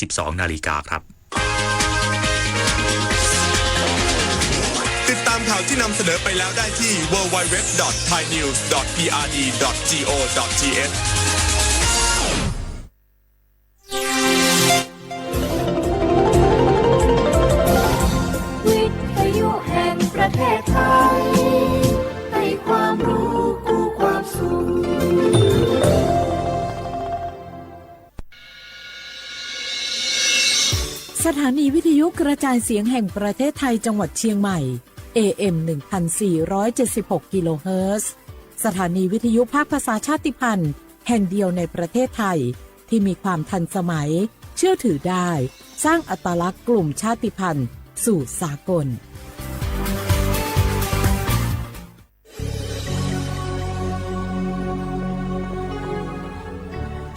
สิบสองนาฬิกาครับ ติดตามข่าวที่นำเสนอไปแล้วได้ที่ ดับเบิลยู ดับเบิลยู ดับเบิลยู ดอท ไทยนิวส์ ดอท พีอาร์ดี ดอท จีโอ ดอท ทีเอช วิทยุแห่งประเทศไทย ให้ความรู้คู่ความสุข สถานีวิทยุกระจายเสียงแห่งประเทศไทยจังหวัดเชียงใหม่ เอ เอ็ม หนึ่งพันสี่ร้อยเจ็ดสิบหก กิโลเฮิรตซ์ สถานีวิทยุภาคภาษาชาติพันธุ์แห่งเดียวในประเทศไทย ที่มีความทันสมัย เชื่อถือได้ สร้างอัตลักษณ์กลุ่มชาติพันธุ์สู่สากล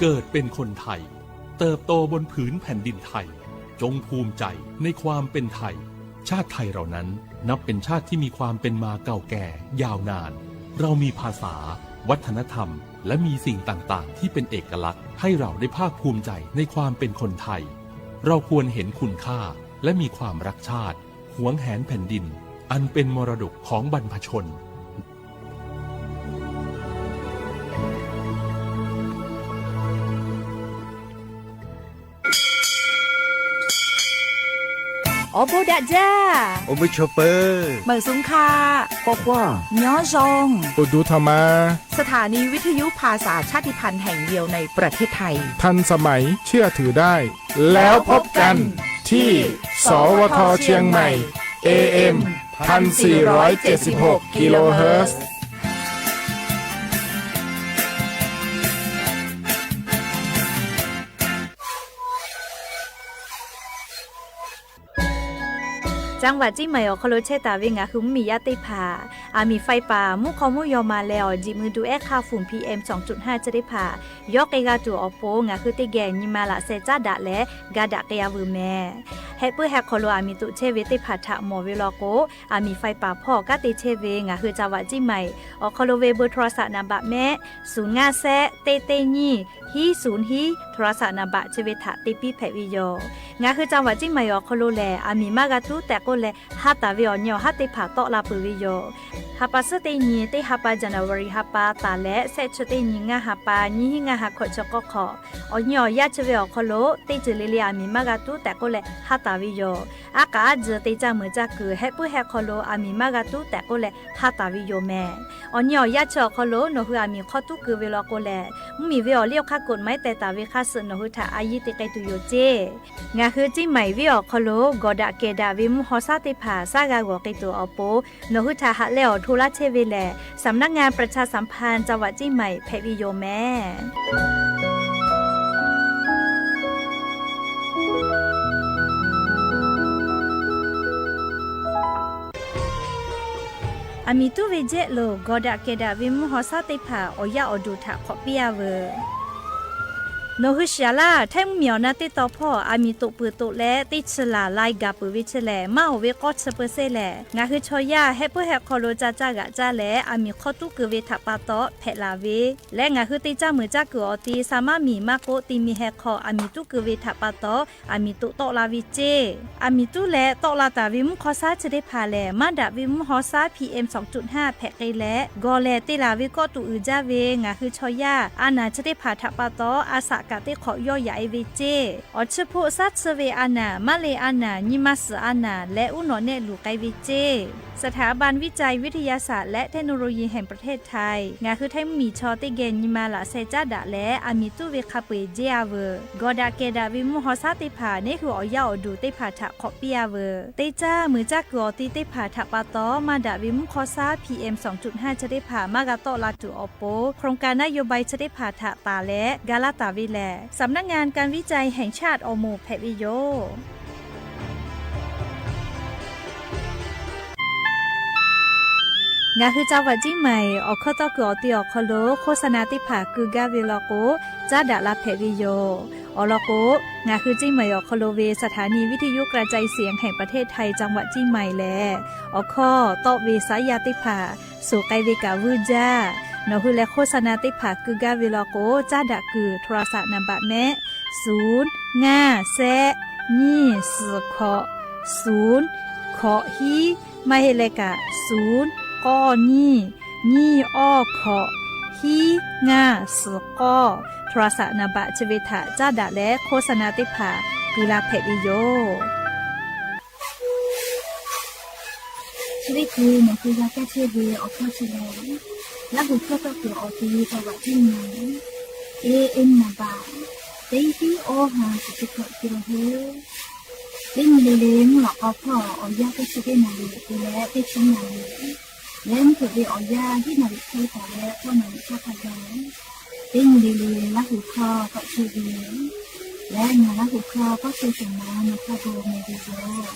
เกิดเป็นคนไทย เติบโตบนผืนแผ่นดินไทย จงภูมิใจในความเป็นไทย ชาติไทยเรานั้นนับเป็นชาติที่มีความเป็นมาเก่าแก่ยาวนาน เรามีภาษา วัฒนธรรม และมีสิ่งต่างๆ ที่เป็นเอกลักษณ์ ให้เราได้ภาคภูมิใจในความเป็นคนไทย เราควรเห็นคุณค่า และมีความรักชาติ หวงแหนแผ่นดิน อันเป็นมรดกของบรรพชน Awˬ bon daꞈ jaˇ. Awˬ meuˇ chaw peuˬ. Meunˍ suhˍ hkaꞈ. K'awꞈ k'oˆ. Nyi awˬ zon. Awˬ duˬ htaꞈ ma. สถานีวิทยุภาษาชาติพันธุ์แห่งเดียวในประเทศไทย ทันสมัย เชื่อถือได้ แล้วพบกันที่ สวท เชียงใหม่ เอ เอ็ม พันสี่ร้อยเจ็ดสิบหก กิโลเฮิรตซ์ จังหวัดเชียงใหม่ awˬ hk'aw lo chehˇ taˍ ve ngaˬ hui mvuhˇmiˬ yaˇ teˇ hpaˍ, aˬ miˍ ไฟป่า mvuhˇ hk'aw mvuhˇ yaw ma leh awˬ jeˬ mui du ehˉ hk'aˇ fuiˍ พีเอ็ม สองจุดห้า chi teˇ hpaˍ yawˇ k'ai g'a tuˬ awˬ pon ngaˬ hui teˇ geh nyi ma laꞈ sheh caˉ daꞈ leh ga daꞈ k'ai-a veuˬ mehˍ. Heh puiˉ heh hk'aw lo aˬ miˍ toꞈ chehˇ ve teˇ hpaˍ htaꞈ mawˬ ve law k'o, aˬ miˍ ไฟป่า hpawˇ kanˉ te chehˇ ve ngaˬ hui จังหวัดเชียงใหม่ awˬ hk'aw lo ve เบอร์โทรศัพท์ naˍ baꞈ mehˆ suhˍ ngaˇ shehˆ teˇ teˇ nyiˇ hiˉ suhˍ hiˉ โทรศัพท์ naˍ baꞈ chi ve htaꞈ te piˇ hpehꞈ ve yoˬ. Ngaˬ hui จังหวัดเชียงใหม่ awˬ hk'aw lo lehˬ, aˬ miˍ maˇ g'a tuˉ tehꞈ k'oˆ leh, ha taˍ ve awˬ nyi awˬ haˉ teˇ hpaˍ tawˆ la peuˬ ve yoˬ. Ha pa suhˉ teˇ nyi teˇ ha pa January ha pa taˍ leh shehˆ chi teˇ nyi ngaˇ ha pa nyiˇ hiˉ ngaˇ ha hkawꞈ chi k'awˇ hk'awꞈ, awˬ nyi awˬ yaˇ chi ve awˬ hk'aw lo teˇ ceuˬ le le aˬ miˍ maˇ g'a tuˉ tehꞈ k'oˆ leh ha taˍ ve yoˬ. Aˉ k'aꞈ aˉ tzuhˬ te caˇ meuˍ caˇ kuiˬ heh puiˉ heh hk'aw lo aˬ miˍ maˇ g'a tuˉ tehꞈ k'oˆ leh ha taˍ ve yoˬ mehˍ. Awˬ nyi awˬ yaˇ chi awˬ hk'aw lo nawˬ hui aˬ miˍ hk'aw tuˉ keu ve law k'o lehˬ, mvuhˇmiˬ ve awˬ liˇ awˬ hk'aˇ กฎหมาย teh taˍ ve hk'a suhˍ nawˬ hui htaꞈ a yiˇ te k'ai tuˬ yoˬ ceˇ. Ngaˬ hui เชียงใหม่ venˇ awˬ hk'aw lo gawˬ daꞈ kehˬ daꞈ ve mvuhˇ haw shaˉ teˇ hpaˍ shaˉ g'a g'awˬ k'ai tuˬ awˬ pon, nawˬ hui htaꞈ haꞈ leh awˬ hto laˇ chehˇ ve lehˬ, สำนักงานประชาสัมพันธ์จังหวัดเชียงใหม่ hpehꞈ ve yoˬ mehˍ. Aˬ miˍ tuˉ ve jehˆ lo gawˬ daꞈ kehˬ daꞈ ve mvuhˇ haw shaˉ teˇ hpaˍ awˬ yaˇ awˬ duˬ htaꞈ hk'awꞈ piˇ-a veuˬ. Nawˬ hui shiˍ-a laˇ, htaiˇ mvuhˇmiˬ awˬ na teˇ taw hpawˇ aˬ miˍ toꞈ peuˬ toꞈ leh teˇ chi laˬ lai gaˬ peuˬ ve chi lehˬ, maˇ oˍ ve k'awˇ chi peu sehˇ lehˬ, ngaˬ hui chaw yaˇ heh puiˉ heh hk'aw lo ca caˇ g'aꞈ caˇ leh aˬ miˍ hk'aw tuˉ keu ve htaꞈ pa taw hpehꞈ laˬ ve leh, ngaˬ hui te caˇ meuˍ caˇ kuiˬ awˬ ti sa maˇ miˬ maˇ k'oˆ, te mi heh hk'aw aˬ miˍ tuˉ keu ve htaꞈ pa taw aˬ miˍ toꞈ tawˆ la ve ceˇ. Aˬ miˍ tuˉ leh tawˆ la taˍ ve mvuhˇ hk'aw shaˉ chi teˇ hpaˍ lehˬ, maˇ daꞈ ve mvuhˇ haw shaˉ พีเอ็ม สองจุดห้า hpehꞈ k'ai leh, gawˬ lehˬ te laˬ ve kawˆ tuꞈ uiˍ jaˇ ve ngaˬ hui chaw yaˇ a naˬ chi teˇ hpaˍ htaꞈ pa taw a shaꞈ kaꞈ teˇ hk'awꞈ yawˇ yaꞈ-e ve ceˇ. Awˬ chi hpoˆ shaˉ chi ve a naˬ, maˇ le a naˬ, nyi ma suhˍ a naˬ leh uˉ nawꞈ nehˆ luˬ k'ai ve ceˇ. สถาบันวิจัยวิทยาศาสตร์และเทคโนโลยีแห่งประเทศไทย ngaˬ hui htaiˇ mvuhˇmiˬ chaw teˇ geh nyi ma laꞈ sheh caˉ daꞈ leh aˬ miˍ tuˉ ve hk'a peu-eˬ jeˇ-a veuˬ. Gawˬ daꞈ kehˬ daꞈ ve mvuhˇ haw shaˉ teˇ hpaˍ neˇ hui awˬ yaˇ awˬ duˬ teˇ hpaˍ htaꞈ hk'awꞈ piˇ-a veuˬ. Te caˇ meuˍ caˇ kuiˬ awˬ ti teˇ hpaˍ htaꞈ pa taw maˇ daꞈ ve mvuhˇ hk'aw shaˉ พีเอ็ม สองจุดห้า chi teˇ hpaˍ maˇ g'a tawˆ la tuˬ awˬ pon, โครงการนโยบาย chi teˇ hpaˍ htaꞈ taˍ leh ga laˇ taˍ ve lehˬ, สำนักงานการวิจัยแห่งชาติออกมาแผน Ngaˬ hui จังหวัดเชียงใหม่ awˬ hkawˇ tawˇ kuiˬ awˬ ti awˬ hk'aw lo โฆษณา teˇ hpaˍ keu gaˇ ve law k'o, caˉ daꞈ la hpehꞈ ve yoˬ. Awˬ lawn k'o, ngaˬ hui เชียงใหม่ awˬ hk'aw lo ve สถานีวิทยุกระจายเสียงแห่งประเทศไทย จังหวัดเชียงใหม่ lehˬ, awˬ hkawˇ tawˆ ve saˉ yaˇ teˇ hpaˍ suhˍ k'ai ve kaꞈ vuiˇ jaˇ. Nawˬ hui leh โฆษณา teˇ hpaˍ keu gaˇ ve law k'o, caˉ daꞈ kuiˬ โทรศัพท์ naˍ baꞈ mehˆ ศูนย์ ngaˇ shehˆ nyiˇ suhˍ hkawꞈ, ศูนย์ hkawꞈ hiˉ, maˇ heˆ leh kaꞈ ศูนย์ k'awˇ nyiˇ nyiˇ awˇ hkawꞈ hiˉ ngaˇ suhˍ k'awˇ โทรศัพท์ naˍ baꞈ chi ve htaꞈ caˉ daꞈ leh โฆษณา teˇ hpaˍ kuˬ la hpehꞈ ve yoˬ. Chi teˇ hkui nawˬ hui g'a kaˇ chehˇ ve awˬ hkawˇ chi lehˬ, Laˇ huˍ hkawˇ tawˇ kuiˬ awˬ te ve tawˇ vaꞈ teˇ nyi, A N naˍ baꞈ teˇ hiˉ awˇ ha shiˍ teˇ hkawꞈ te la heˆ. Teˇ nyi le le mvuhˇ lawꞈ k'aw hpawˇ awˬ yanˇ teˇ chi teˇ naˍ riˍ te leh teˇ chi naˍ riˍ leh mvuhˇ hpeuꞈ ve awˬ yanˇ hiˉ naˍ riˍ hk'e taˍ leh k'awˇ naˍ riˍ hk'aˇ hk'a gaˬ, teˇ nyi le le Laˇ huˍ hkawˇ tawˆ chehˇ ve leh ngaˬ Laˇ huˍ hkawˇ k'awˇ chehˇ shawˍ ma nawˬ hk'a gaˬ meh ve yoˬ.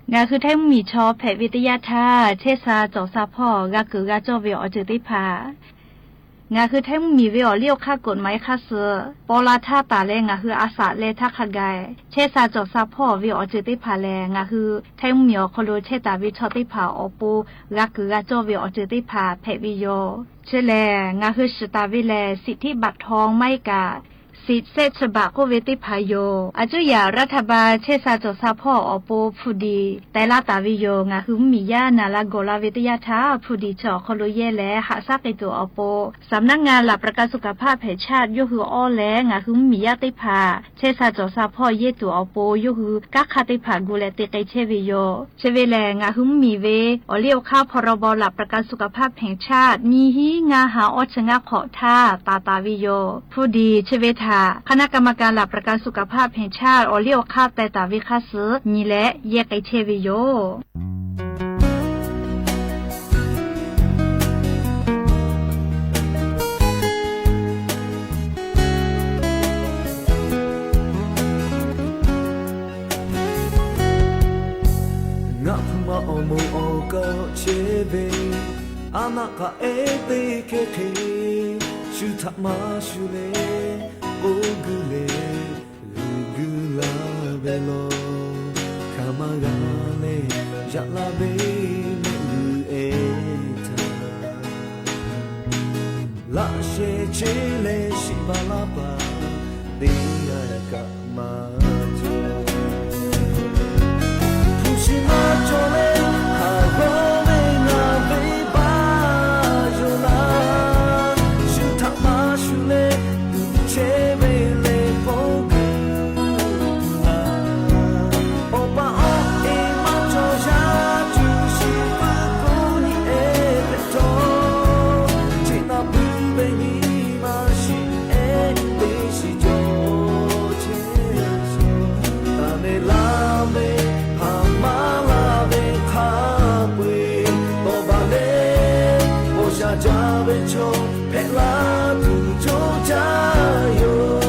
Ngaˬ hui Htaiˇ mvuhˇmiˬ chaw hpehꞈ ve teˇ yanˇ htaˇ, chehˇ sha cawˬ sha hpawˇ g'a keunˍ g'a cawˇ ve awˬ ceuˬ teˇ hpaˍ, ngaˬ hui Htaiˇ mvuhˇmiˬ ve awˬ liˇ awˬ hk'aˇ กฎหมาย hk'aˇ suh paw la htaˇ taˍ leh ngaˬ hui a shaꞈ leh htaˇ hk'a gaˬ, chehˇ sha cawˬ sha hpawˇ ve awˬ ceuˬ teˇ hpaˍ lehˬ, ngaˬ hui Htaiˇ mvuhˇmiˬ awˬ hk'aw lo chehˇ taˍ ve chaw teˇ hpaˍ awˬ pon g'a keunˍ g'a cawˇ ve awˬ ceuˬ teˇ hpaˍ hpehꞈ ve yoˬ. Chi lehˬ, ngaˬ hui shiˍ taˍ ve lehˬ, สิทธิบัตรทอง maˇ heˆ kaꞈ สิทธิ์เศษฉบับ k'oˆ ve teˇ hpaˍ yoˬ. A cuˉ yaꞈ รัฐบาล chehˇ sha cawˬ sha hpawˇ awˬ pon hpu diˍ teh laˇ taˍ ve yoˬ. Ngaˬ hui mvuhˇmiˬ yaˇ naˍ la gawˬ la ve teˇ yanˇ htaˇ, hpu diˍ chi awˬ hk'aw lo yehˇ leh haꞈ shaˉ k'ai tuˬ awˬ pon สำนักงานหลักประกันสุขภาพแห่งชาติ yawˇ hui awˇ leh ngaˬ hui mvuhˇmiˬ yaˇ teˇ hpaˍ chehˇ sha cawˬ sha hpawˇ yehˇ tuˬ awˬ pon yawˇ hui kanˉ hk'aˇ teˇ hpaˍ gu leh te k'ai chehˇ ve yoˬ. Chi ve lehˬ, ngaˬ hui mvuhˇmiˬ ve awˬ liˇ awˬ hk'aˇ พรบหลักประกันสุขภาพแห่งชาติ nyiˇ hiˉ ngaˇ ha awˇ chi ngaˇ hk'awꞈ htaˇ taˍ taˍ ve yoˬ. Hpu diˍ chi ve htaꞈ คณะกรรมการหลักประกันสุขภาพแห่งชาติ awˬ liˇ awˬ hk'aˇ teh taˍ ve hk'aˇ suh nyi leh yehˇ k'ai chehˇ ve yoˬ. Ngaˬ hpu ma awˬ moˍ awˬ kawˆ chehˇ ve, a naˆ k'aꞈ ehˉ teˇ hkehˇ hk'e, shu htaꞈ maˇ shu leh k'oˆ guiˇ leh g'uiˬ guiˇ la ve law, hk'aˬ ma g'a leh yaꞈ la ve mehˆ g'uiˬ ehˉ htaꞈ laꞈ sheh cheˇ leh shiˍ baˬ laˇ paˍ teˇ g'aˇ kaꞈ maˇ cawˬ. Hpu shi maˇ cawˬ leh haˍ g'awˇ ve ngaˬ venˇbaˆ yoˬ laˇ, shu htaꞈ maˇ shu leh tuꞈ chehˇ ve leh k'oˆ guiˇ tuˬ laˇ. Awˬ pa awˬ e maˇ cawˬ yaˇ cuˇ shiˍ puiˉ k'oˆ nyi ehˉ hpehꞈ htawˇ, cheꞈ naˍ puiˉ ve nyi ma shiˍ ehˉ teˇ shiˍ cawˬ chehˇ shawˍ. Taˍ leh laˇ ve haˍ maˇ laˇ ve hk'a peu-eˬ tawˍ baˬ leh, awˬ shaˍ jaˇ ve chaw hpehꞈ laˇ tuˬ cawˇ caˇ yoˬ.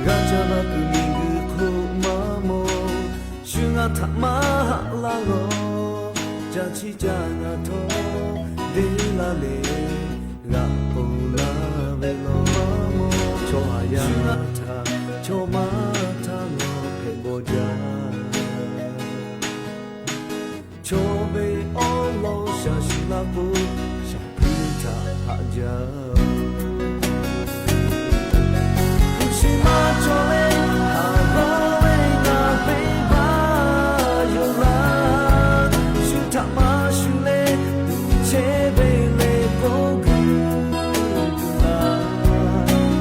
G'a caˇ la kuiˬ miˬ guiˬ hk'oˆ maˇ mawˬ, shu ngaˬ htaꞈ maˇ haꞈ laˇ lawˬ. Ca chiˇ caˇ ngaˬ htawˇ deˇ laˇ leh g'aꞈ k'oˬ laˇ ve law. Chaw haˍ yaˇ htaꞈ chaw maˇ htaˇ lawˬ hpehꞈ bawˬ jaˇ. Chaw ve awˉ lawˉ shaˍ shiˍ laˇ k'o, shaˍ hkuiˉ htaꞈ haꞈ jaˇ. Hpu shi maˇ cawˬ leh haˍ g'awˇ ve ngaˬ venˇbaˆ yoˬ laˇ, shu htaꞈ maˇ shu leh tuꞈ chehˇ ve leh k'oˆ guiˇ tuˬ laˇ.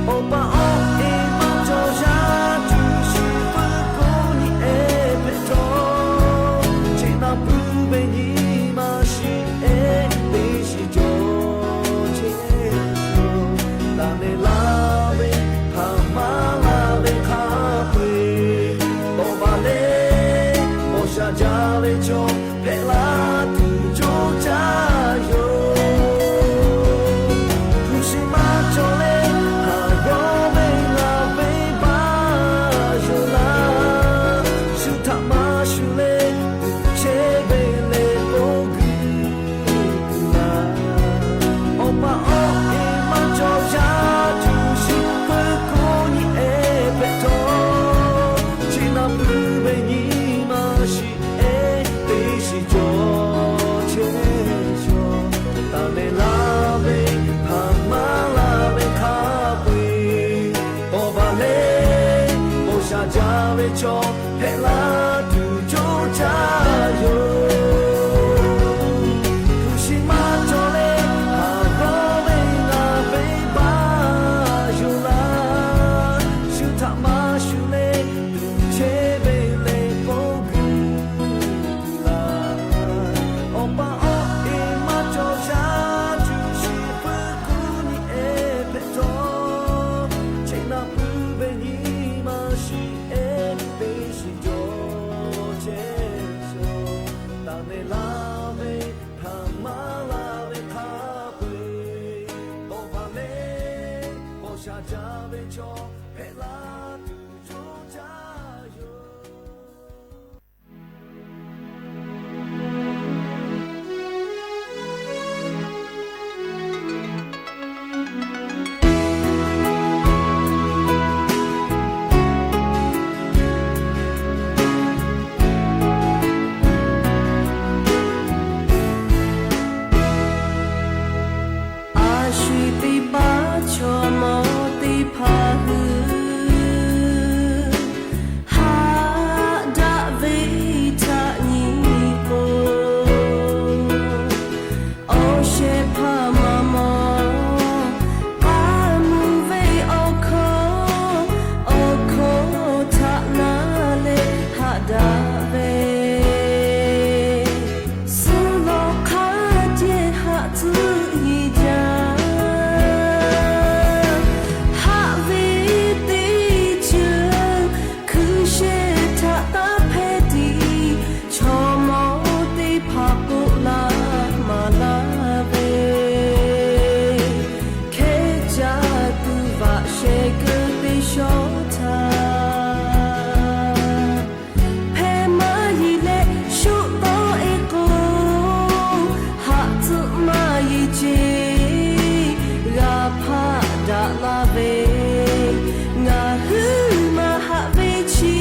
Awˬ pa awˬ e maˇ cawˬ yaˇ cuˇ shiˍ puiˉ k'oˆ nyi ehˉ hpehꞈ htawˇ, cheꞈ naˍ puiˉ ve nyi ma shiˍ ehˉ teˇ shiˍ cawˬ chehˇ. Jaˇ ve chaw hpehꞈ la tuˬ coˇ caˇ yoˬ. Hpu shi maˇ cawˬ leh haˍ g'awˇ ve ngaˬ venˇbaˆ yoˬ laˇ. Shu htaꞈ maˇ shuˍ leh tuˬ chehˇ ve leh k'oˆ guiˬ tuˬ laˇ. Awˬ pa awˬ e maˇ cawˬ sha cuˇ shiˍ hpfuhˇ kuˆ nyi ehˉ hpehꞈ htawˇ, cheꞈ naˆ puiˉ ve nyi ma shiˍ ehˉ teˇ shiˍ jawˬ chehˇ shawˍ. Taˍ nehˬ laˇ ve htaꞈ maˇ laˇ ve hk'a peu-eˬ, tawˇ hpaˍ leh paw sha jaˇ ve chaw hpehꞈ la tuˬ coˇ caˇ yoˬ. A shu teˇ paˉ chaw mawˇ teˇ hpaˍ hui haꞈ daꞈ ve htaꞈ nyi k'o, awˬ shehˍ hpaˇ maˇ mawˬ k'aˇ mvuh ve awˬ hkawˇ, awˬ hkawˇ htaꞈ na leh haꞈ daꞈ ve, suh lawˬ hk'a ceh haꞈ tcuhˉ yiˍ jaˇ. Haꞈ ve teˇ ceuˬ hkui sheh htaꞈ taˇ hpehˇ tiˉ, chaw mawˇ teˇ hpaˍ k'oˆ laˇ maˍ laˇ ve, hkehˉ caˇ tuˬ vaꞈ sheh keu teˇ shawˉ htaˇ, hpehˇ maˇ yeˬ leh shuˆ tawˆ e k'o, haꞈ tcuhˆ maˇ yeˬ ce g'a hpaˆ daꞈ laˇ ve, ngaˬ hui maˇ haꞈ ve chi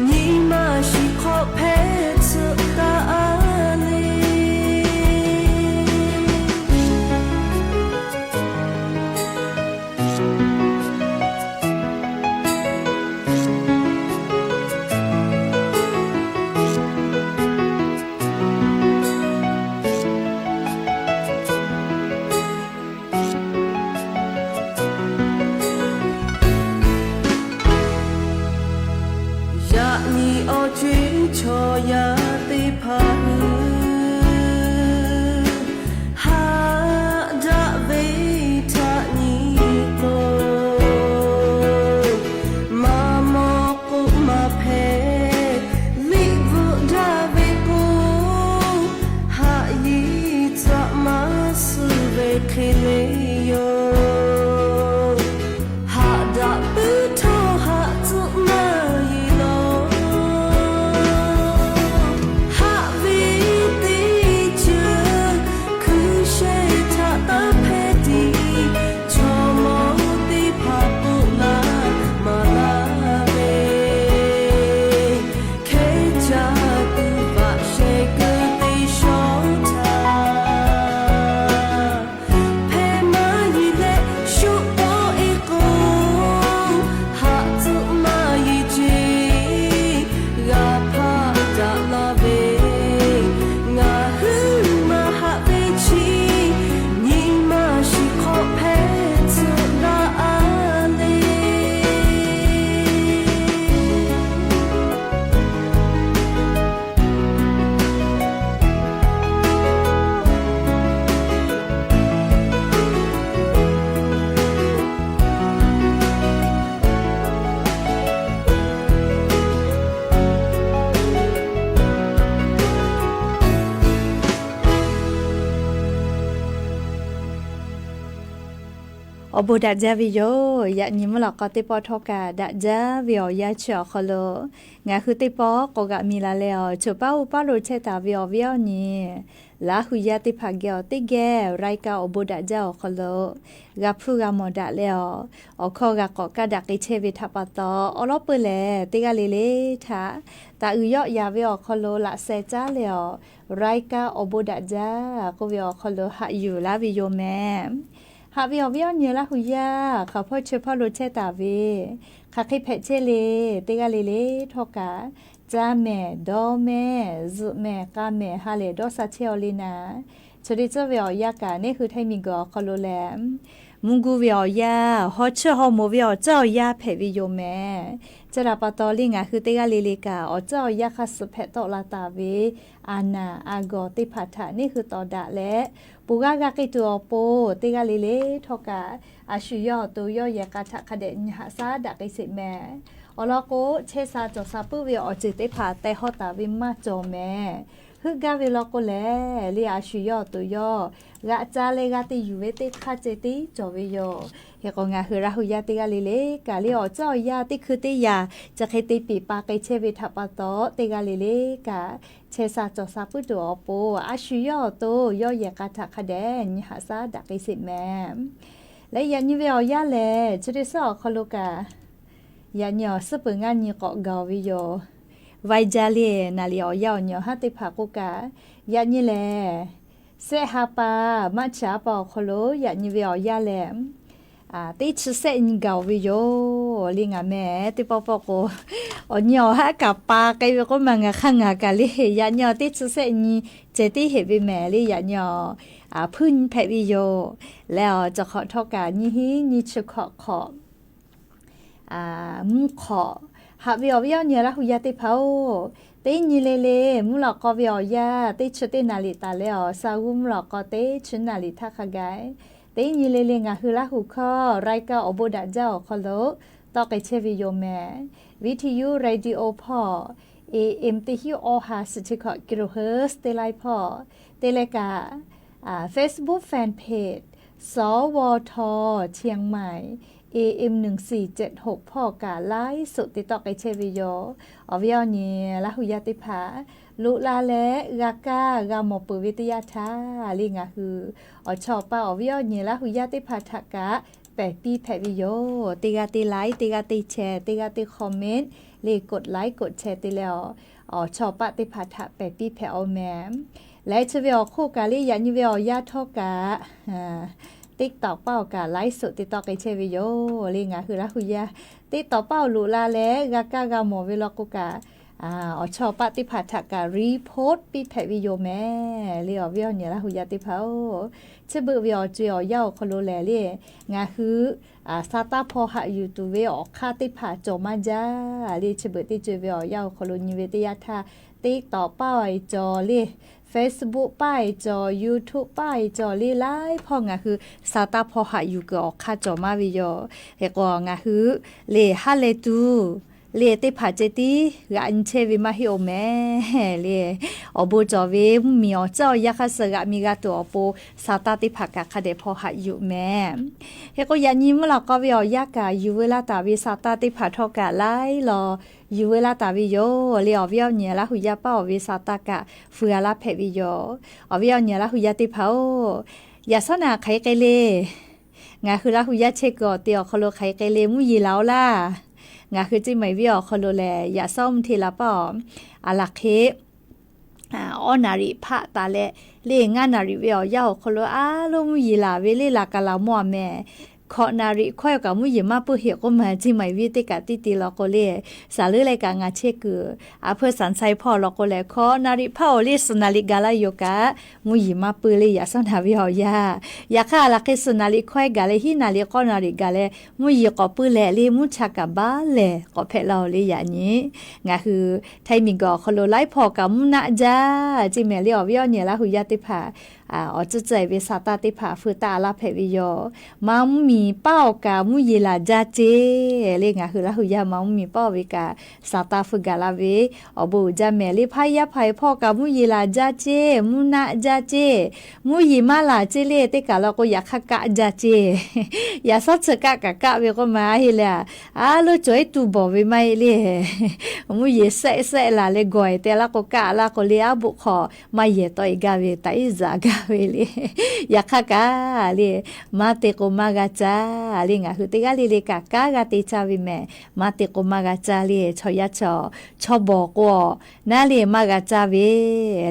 nyi ma shiˍ hk'aw hpehˇ tsuhꞈ taˍ a le. Yaꞈ nyi awˬ co-e chaw yaˇ teˇ hpaˍ hui haꞈ daꞈ ve htaꞈ nyi k'o, maˇ mawˬ k'oˆ maˇ hpehꞈ, liꞈ bvuhꞈ daꞈ ve k'o, haꞈ yiˍ tcuhꞈ maˇ suh ve hk'e le yoˬ. Haꞈ daꞈ puiˉ htawˇ haꞈ tcuhˆ maˇ yeˬ lawˬ. Haꞈ ve teˇ ceuˬ hkui sheh htaꞈ taˇ hpehˇ tiˉ, chaw mawˇ teˇ hpaˍ k'oˆ laˇ maˍ laˇ ve, hkehˉ caˇ tuˬ vaꞈ sheh keu teˇ shawˉ htaˇ, hpehˇ maˇ yeˬ leh shuˆ tawˆ e k'o, haꞈ tcuhˆ maˇ yeˬ ce g'a hpaˆ daꞈ laˇ ve, ngaˬ hui maˇ haꞈ ve chi nyi ma shiˍ hk'aw hpehˇ tsuhꞈ daꞈ a le. Awˬ bon daꞈ jaˇ ve yoˬ. Yaꞈ nyi mvuhˇ lawꞈ k'aw teˇ pawˆ htawˇ kaꞈ daꞈ jaˇ ve awˬ yanˇ chi awˬ hk'aw lo, ngaˬ hui teˇ pawˆ k'awꞈ g'aꞈ mi la leh awˬ, choˬ paˉ oˇ paˉ lo chehˇ taˍ ve awˬ viˉ awˬ nyi Laˇ hui yaˇ teˇ hpaˍ geh awˬ teˇ geh รายการ awˬ bon daꞈ jaˇ awˬ hk'aw lo g'a hpuˇ g'a mawˬ daꞈ leh awˬ, awˬ hkawˇ g'a k'awꞈ kaˇ daꞈ k'ai chehˇ ve htaꞈ pa taw, awˬ lawn peuˬ lehˬ teˇ g'aˇ le le htaꞈ taꞈ uiˍ yawˆ yaˍ ve awˬ hk'aw lo laꞈ sheh caˉ leh awˬ, รายการ awˬ bon daꞈ jaˇ k'oˆ ve awˬ hk'aw lo haꞈ yuˬ laˇ ve yoˬ mehˍ. Haꞈ ve awˬ viˉ awˬ nyi Laˇ hu yaˇ, hk'aˬ hpawˇ chi hpawˇ lo chehˇ taˍ ve, hk'aˬ hk'e hpehꞈ chehˇ le, teˇ g'aˇ le le htawˇ kaꞈ, caˇ mehˍ, dawˇ mehˍ, zuhꞈ mehˍ, k'a mehˍ, ha lehˬ dawˇ sha chehˇ aw le naˍ, chi te tcuhˇ ve awˬ yanˇ kaꞈ neˇ hui htaiˇ miˬ guiˬ awˬ hk'aw lo lehˬ, mvuhˇ guˇ ve awˬ yanˇ, haw chiˇ haw moˍ ve awˬ tcuhˉ awˬ yanˇ hpehꞈ ve yoˬ mehˍ. Chi htaꞈ pa taw le ngaˬ hui teˇ g'aˇ le le kaꞈ awˬ tcuhˉ awˬ yanˇ hk'aˇ suh hpehꞈ tawˆ la taˍ ve, aˬ naˍ aˬ gawˬ teˇ hpaˍ htaꞈ neˇ hui tawˍ daꞈ leh, ponˬ g'aˇ g'a k'ai tuˬ awˬ pon teˇ g'aˇ le le htawˇ kaꞈ, a shu yawˇ awˬ to yawˇ yehˬ k'a htaꞈ hk'a dehꞈ nyi haꞈ shaˉ daꞈ k'ai sheˍ mehˍ. Awˬ lawn k'o, chehˇ sha cawˬ sha puiˉ ve awˬ ceuˬ teˇ hpaˍ teh hawˇ taˍ ve maˇ cawˬ mehˍ. Heuˆ gaˇ ve law k'o lehˬ, le a shu yawˇ awˬ to yawˇ g'aꞈ caˇ leh g'a te yuˬ ve teˇ hk'aˇ ceh tiˉ cawˬ ve yoˬ. Hk'e k'o, ngaˬ hui Laˇ hu yaˇ teˇ g'aˇ le le kaꞈ le awˬ tcuhˉ awˬ yanˇ teˇ hkui teˇ yanˇ chi hk'e te piˍ pa k'ai chehˇ ve htaꞈ pa taw, teˇ g'aˇ le le kaꞈ chehˇ sha cawˬ sha puiˉ tuˬ awˬ pon, a shu yawˇ awˬ to yawˇ yehˬ k'a htaꞈ hk'a dehꞈ nyi haꞈ shaˉ daꞈ k'ai sheˍ mehˍ. Leh yaꞈ nyi ve awˬ yanˇ lehˬ, chi te suhˉ awˬ hk'aw lo kaꞈ, yaꞈ nyi awˬ suhˉ peuˬ ngaˇ nyi k'awꞈ gaˬ ve yoˬ. Vaiˇ jaˇ le, naˍ liꞈ awˬ yanˇ awˬ nyi awˬ haˉ teˇ hpaˍ k'oˆ kaꞈ, yaꞈ nyi lehˬ, sehˆ ha pa, March ha pa awˬ hk'aw lo yaꞈ nyi ve awˬ yanˇ lehˬ, teˇ chi sehˆ nyi gaˬ ve yoˬ le. Ngaˬ meh teˇ pawˆ pawˆ k'o, awˬ nyi awˬ haˉ kaꞈ pa k'ai ve k'oˆ ma, ngaˬ hk'aˇ ngaˬ kaꞈ le yaꞈ nyi awˬ teˇ chi sehˆ nyi ceh tiˉ heꞈ ve mehˍ le. Yaꞈ nyi awˬ hpuiˇ nyi hpehꞈ ve yoˬ. Leh awˬ cawˬ hk'awꞈ htawˇ kaꞈ nyiˇ hinˉ nyiˇ chi hkawꞈ hk'awꞈ mvuhˇ hk'awꞈ. Haꞈ ve awˬ viˉ awˬ nyi Laˇ hu yaˇ teˇ hpaˍ-oˬ, teˇ nyi le le mvuhˇ lawꞈ k'aw ve awˬ yanˇ teˇ chi teˇ naˍ liꞈ taˍ leh awˬ sha g'uˇ mvuhˇ lawꞈ k'aw teˇ chi naˍ liꞈ htaˇ hk'a gaˬ, teˇ nyi le le ngaˬ hui Laˇ hu hkawˇ รายการ awˬ bon daꞈ jaˇ awˬ hk'aw lo tawˆ k'ai chehˇ ve yoˬ mehˍ. Viˇ hti yuˇ radio hpawˇ, A M teˇ hinˉ awˇ ha suhˍ chi hkawꞈ kilohertz teˇ laiˉ hpawˇ, te leh kaꞈ Facebook fan page สวท เชียงใหม่ A M หนึ่งสี่เจ็ดหก hpawˇ kaꞈ ไลฟ์สด te tawˆ k'ai chehˇ ve yoˬ. Awˬ viˉ awˬ nyi Laˇ hu yaˇ teˇ hpaˍ, loꞈ la leh g'a kaˇ g'a mawˬ peuˬ ve teˇ yanˇ htaˇ le ngaˬ hui awˬ chawˇ paˆ awˬ viˉ awˬ nyi Laˇ hu yaˇ teˇ hpaˍ htaꞈ kaꞈ pehˬ piˇ hpehꞈ ve yoˬ. Teˇ g'aˇ teˇ like, teˇ g'aˇ teˇ share, teˇ g'aˇ teˇ comment, le กด like กด share te leh awˬ chawˇ paˆ teˇ hpaˍ htaꞈ pehˬ piˇ hpehꞈ-oˬ mehˍ. Leh chi ve awˬ hk'oˆ kaꞈ le yaꞈ nyi ve awˬ yanˇ htawˇ kaꞈ TikTok paˆ awˬ kaꞈ ไลฟ์สด te tawˆ k'ai chehˇ ve yoˬ le. Ngaˬ hui Laˇ hu yaˇ TikTok paˆ awˬ loꞈ la leh g'a kaˇ g'a mawˬ ve law k'o kaꞈ, awˬ chawˇ paˆ teˇ hpaˍ htaꞈ kaꞈ report piˇ hpehꞈ ve yoˬ mehˍ le. Awˬ viˉ awˬ nyi Laˇ hu yaˇ teˇ hpaˍ-oˬ, chi beuꞈ ve awˬ co-e awˬ yanˇ awˬ hk'aw lo lehˬ le, ngaˬ hui sa taˇ hpaw haꞈ yuˬ tuˬ ve awˬ hk'aˇ teˇ hpaˍ cawˬ maˇ jaˇ le. Chi beuꞈ teˇ co-e ve awˬ yanˇ awˬ hk'aw lo nyi ve teˇ yanˇ htaˇ, TikTok paˆ e cawˬ le, Facebook paˆ e cawˬ, YouTube paˆ e cawˬ le, laiˉ hpawˇ ngaˬ hui sa taˇ hpaw haꞈ yuˬ kuiˬ awˬ hk'aˇ cawˬ maˇ ve yoˬ. Hk'e k'o ngaˬ hui le ha lehˬ tuˬ le teˇ hpaˍ ceh tiˉ g'aꞈ nyi chehˇ ve maˇ heˆ-oˬ mehˍ le. Awˬ bon cawˬ ve mvuhˇmiˬ awˬ tcuhˉ awˬ yanˇ hk'aˇ suh g'aꞈ mi g'a tuˬ awˬ pon sa taˇ teˇ hpaˍ kaꞈ hk'a dehꞈ hpaw haꞈ yuˬ mehˍ. Hk'e k'o yaꞈ nyi mvuhˇ lawꞈ k'aw ve awˬ yanˇ kaꞈ yuˬ veu laˇ taˍ ve sa taˇ teˇ hpaˍ htawˇ kaꞈ laiˉ law yuˬ veu laˇ taˍ ve yoˬ le. Awˬ viˉ awˬ nyi Laˇ hu yaˇ paˆ awˬ ve sa taˇ kaꞈ feu a laˇ hpehꞈ ve yoˬ. Awˬ viˉ awˬ nyi Laˇ hu yaˇ teˇ hpaˍ-oˬ, yaꞈ shawˉ naꞈ hk'aˬ hk'e le ngaˬ hui Laˇ hu yaˇ chehˇ kuiˬ awˬ te awˬ hk'aw lo hk'aˬ hk'e le mvuhˇ yeˬ laˬ-oˬ laˇ. Ngaˬ hui Ceˇ maiˍ viˉ awˬ hk'aw lo lehˬ, yaꞈ shawˉ mvuhˇ hteˇ la paˆ awˬ, a laˬ hk'e awˇ naˍ riˍ hpaˆ taˍ leh le ngaˇ naˍ riˍ ve awˬ yanˇ awˬ hk'aw lo a loˉ mvuhˇ yeˬ laˬ ve le. Laˬ kaꞈ laˬ mawˇ a mehˍ. Hkawꞈ naˍ riˍ hkawehˇ kaꞈ mvuhˇ yeˬ maˇ puiˇ heꞈ k'oˆ ma, Ceˇ maiˍ viˉ teˇ kaꞈ tiˇ te law k'o le, saˍ leuˉ leh kaꞈ ngaˬ chehˇ kuiˬ a hpeu Saˍ Ntshai hpawˇ law k'o lehˬ, hkawꞈ naˍ riˍ hpaˆ awˬ le suhˍ naˍ riˍ gaˬ laˇ yoˬ kaꞈ mvuhˇ yeˬ maˇ puiˇ le. Yaꞈ shawˉ naꞈ ve awˬ yanˇ, yaꞈ hk'aˇ a laˬ hk'e suhˍ naˍ riˍ hkawehˇ gaˬ leh hiˉ naˍ riˍ k'awˇ naˍ riˍ gaˬ leh mvuhˇ yeˬ k'awꞈ puiˇ leh le mvuhˇ cha kaꞈ baˉ lehˬ k'awꞈ hpehꞈ la-oˬ le. Yaꞈ nyi ngaˬ hui htaiˇ miˬ guiˬ awˬ hk'aw lo laiˉ hpawˇ kaꞈ mvuhˇ naˆ jaˇ. Ceˇ mehˍ le awˬ viˉ awˬ nyi Laˇ hu yaˇ teˇ hpaˍ, awˬ tcuhˉ tcuhˉ e ve sa taˇ teˇ hpaˍ feu taˇ a laˇ hpehꞈ ve yoˬ. Ma mvuhˇmiˬ paˆ awˬ kaꞈ mvuhˇ yeˬ laˬ jaˇ ceˇ le. Ngaˬ hui Laˇ hu yaˇ ma mvuhˇmiˬ paˆ awˬ ve kaꞈ sa taˇ feu gaˬ la ve awˬ bon uiˍ jaˇ mehˍ le. Hpaˇ yaˇ hpaˍ e hpawˇ kaꞈ mvuhˇ yeˬ laˬ jaˇ ceˇ, mvuhˇ naˆ jaˇ ceˇ, mvuhˇ yeˬ maˇ laˬ ceˇ le. Teˇ kaˬ law k'o yaꞈ hk'aˇ kaˆ jaˇ ceˇ. Yaꞈ shawˉ chi kaˆ kaꞈ kaˆ ve k'oˆ ma a heˆ le. A loˉ cawˬ iˉ tuˬ bawˬ ve maˇ heˆ le. Mvuhˇ yeˬ sehˆ sehˆ laˬ leh gawˬ e te laˇ k'o kaˆ laˇ k'o le, aˉ boˆ hk'aw maˇ yehˬ tawˆ e gaˇ ve taꞈ iˉ zaꞈ gaˇ ve le. Yaꞈ hk'aˇ kaꞈ le, maˇ te k'o maˇ g'a caˇ le. Ngaˬ hui teˇ g'aˇ le le kaꞈ kanˉ g'a te caˇ ve mehˍ. Maˇ te k'o maˇ g'a caˇ le. Chaw yaˇ chaw, chaw bawˬ k'o naˉ le maˇ g'a caˇ ve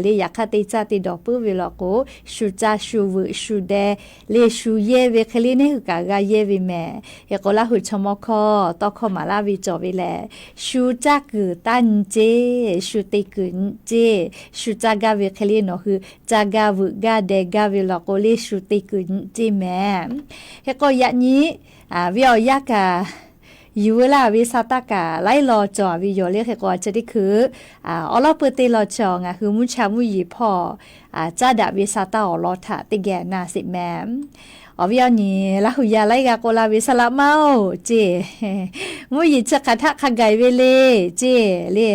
le. Yaꞈ hk'aˇ teˇ caˇ te dawˬ puiˉ ve law k'o, shu caˇ shu veuꞈ shu deh le shu yehˇ ve hk'e le neˇ hui kaꞈ g'a yehˇ ve mehˍ. Hk'e k'o Laˇ huˍ chaw mawˇ hkawˇ tawˇ hkawˇ maˍ laˇ ve cawˬ ve lehˬ, shu caˇ kuiˬ taˇ nyi ceˇ, shu te kuiˬ nyi ceˇ, shu caˇ gaˇ ve hk'e le nawˬ hui caˇ gaˇ veuꞈ gaˇ deh gaˇ ve law k'o le shu te kuiˬ nyi ceˇ mehˍ. Hk'e k'o yaꞈ nyi ve awˬ yanˇ kaꞈ yuˬ veu laˇ ve sa taˇ kaꞈ laiˉ law cawˬ ve yoˬ le. Hk'e k'o a chi teˇ hkui awˬ lawˉ pui te law cawˬ ngaˬ hui mvuhˇ cha mvuhˇ yeˬ hpawˇ caˉ daꞈ ve sa taˇ awˬ lawn htaꞈ teˇ geh na sheˍ mehˍ. Awˬ viˉ awˬ nyi, Laˇ huˍ yaˇ laiˉ g'a k'oˆ laˇ ve, Saˍ laꞈ maˇ-oˬ ceˇ, mvuhˇ yeˬ chi hk'aˬ htaˆ hk'a gaˬ ve le ceˇ le.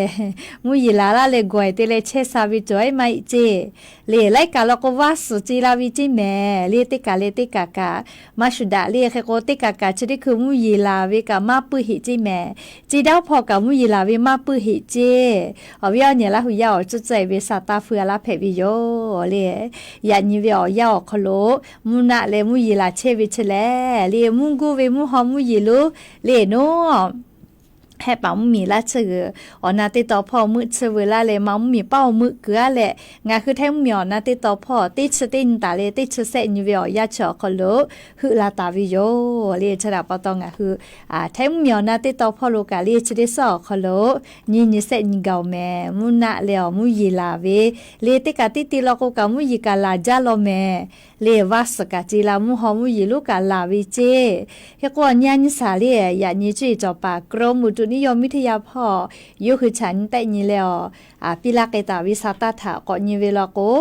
Mvuhˇ yeˬ laˬ laˇ leh gawˬ-e te leh chehˇ sha ve cawˬ-e maˇ heˆ ceˇ le. Laiˉ kaꞈ law k'o vaˇ suhˍ ce la ve ceˇ mehˍ le. Teˇ kaˬ leh teˇ kaˬ kaꞈ maˇ shu daꞈ le. Hk'e k'o teˇ kaˬ kaꞈ chi teˇ hkui mvuhˇ yeˬ laˬ ve kaꞈ maˇ puiˇ heꞈ ceˇ mehˍ. Ceˇ daˇ hpawˇ kaꞈ mvuhˇ yeˬ laˬ ve maˇ puiˇ heꞈ ceˇ. Awˬ viˉ awˬ nyi, Laˇ huˍ yaˇ awˬ cuˇ tcuh-e ve sa taˇ feu-a laˇ hpehꞈ ve yoˬ le. Yaꞈ nyi ve awˬ yanˇ awˬ hk'aw lo mvuhˇ naˆ leh mvuhˇ yeˬ laˬ chehˇ ve chi lehˬ le, mvuhˇ guˇ ve mvuhˇ haw mvuhˇ yeˬ lonˉ le noˉ hehˆ paˍ mvuhˇ miˬ laˇ tsuhˇ g'uiˬ awˬ na teˇ taw hpawˇ meuˆ tsuhˇ veu laˇ leh, ma mvuhˇ miˬ paˉ awˬ meuˆ kuiˬ-a leh, ngaˬ hui Htaiˇ mvuhˇ miˬ awˬ na teˇ taw hpawˇ teˇ chi teˇ nyi taˍ leh teˇ chi sehˆ nyi ve awˬ yanˇ chi awˬ hk'aw lo heuˆ la taˍ ve yoˬ le. Chi htaꞈ pa taw ngaˬ hui Htaiˇ mvuhˇ miˬ awˬ na teˇ taw hpawˇ lo kaꞈ le chi teˇ suhˉ awˬ hk'aw lo nyiˇ nyi sehˆ nyi gaˬ-oˬ mehˍ. Mvuhˇ naˆ leh awˬ mvuhˇ yeˬ laˬ ve le, teˇ kaˬ teˇ te law k'o kaꞈ mvuhˇ yeˬ kaꞈ laˬ jaˇ law mehˍ le. Vaˇ suhˍ kaꞈ ce la, mvuhˇ haw mvuhˇ yeˬ lonˉ kaꞈ laˬ ve ceˇ. Hk'e k'o awˬ nyi a nyi shaˍ le, yaꞈ nyi cuˇ yiˍ cawˬ paˍ กรมอุตุนิยมวิทยา hpawˇ yawˇ hui chaꞈ nyi tehˆ nyi leh awˬ piˇ laˇ k'ai taˍ ve sa taˇ htaꞈ k'awꞈ nyi ve law k'o,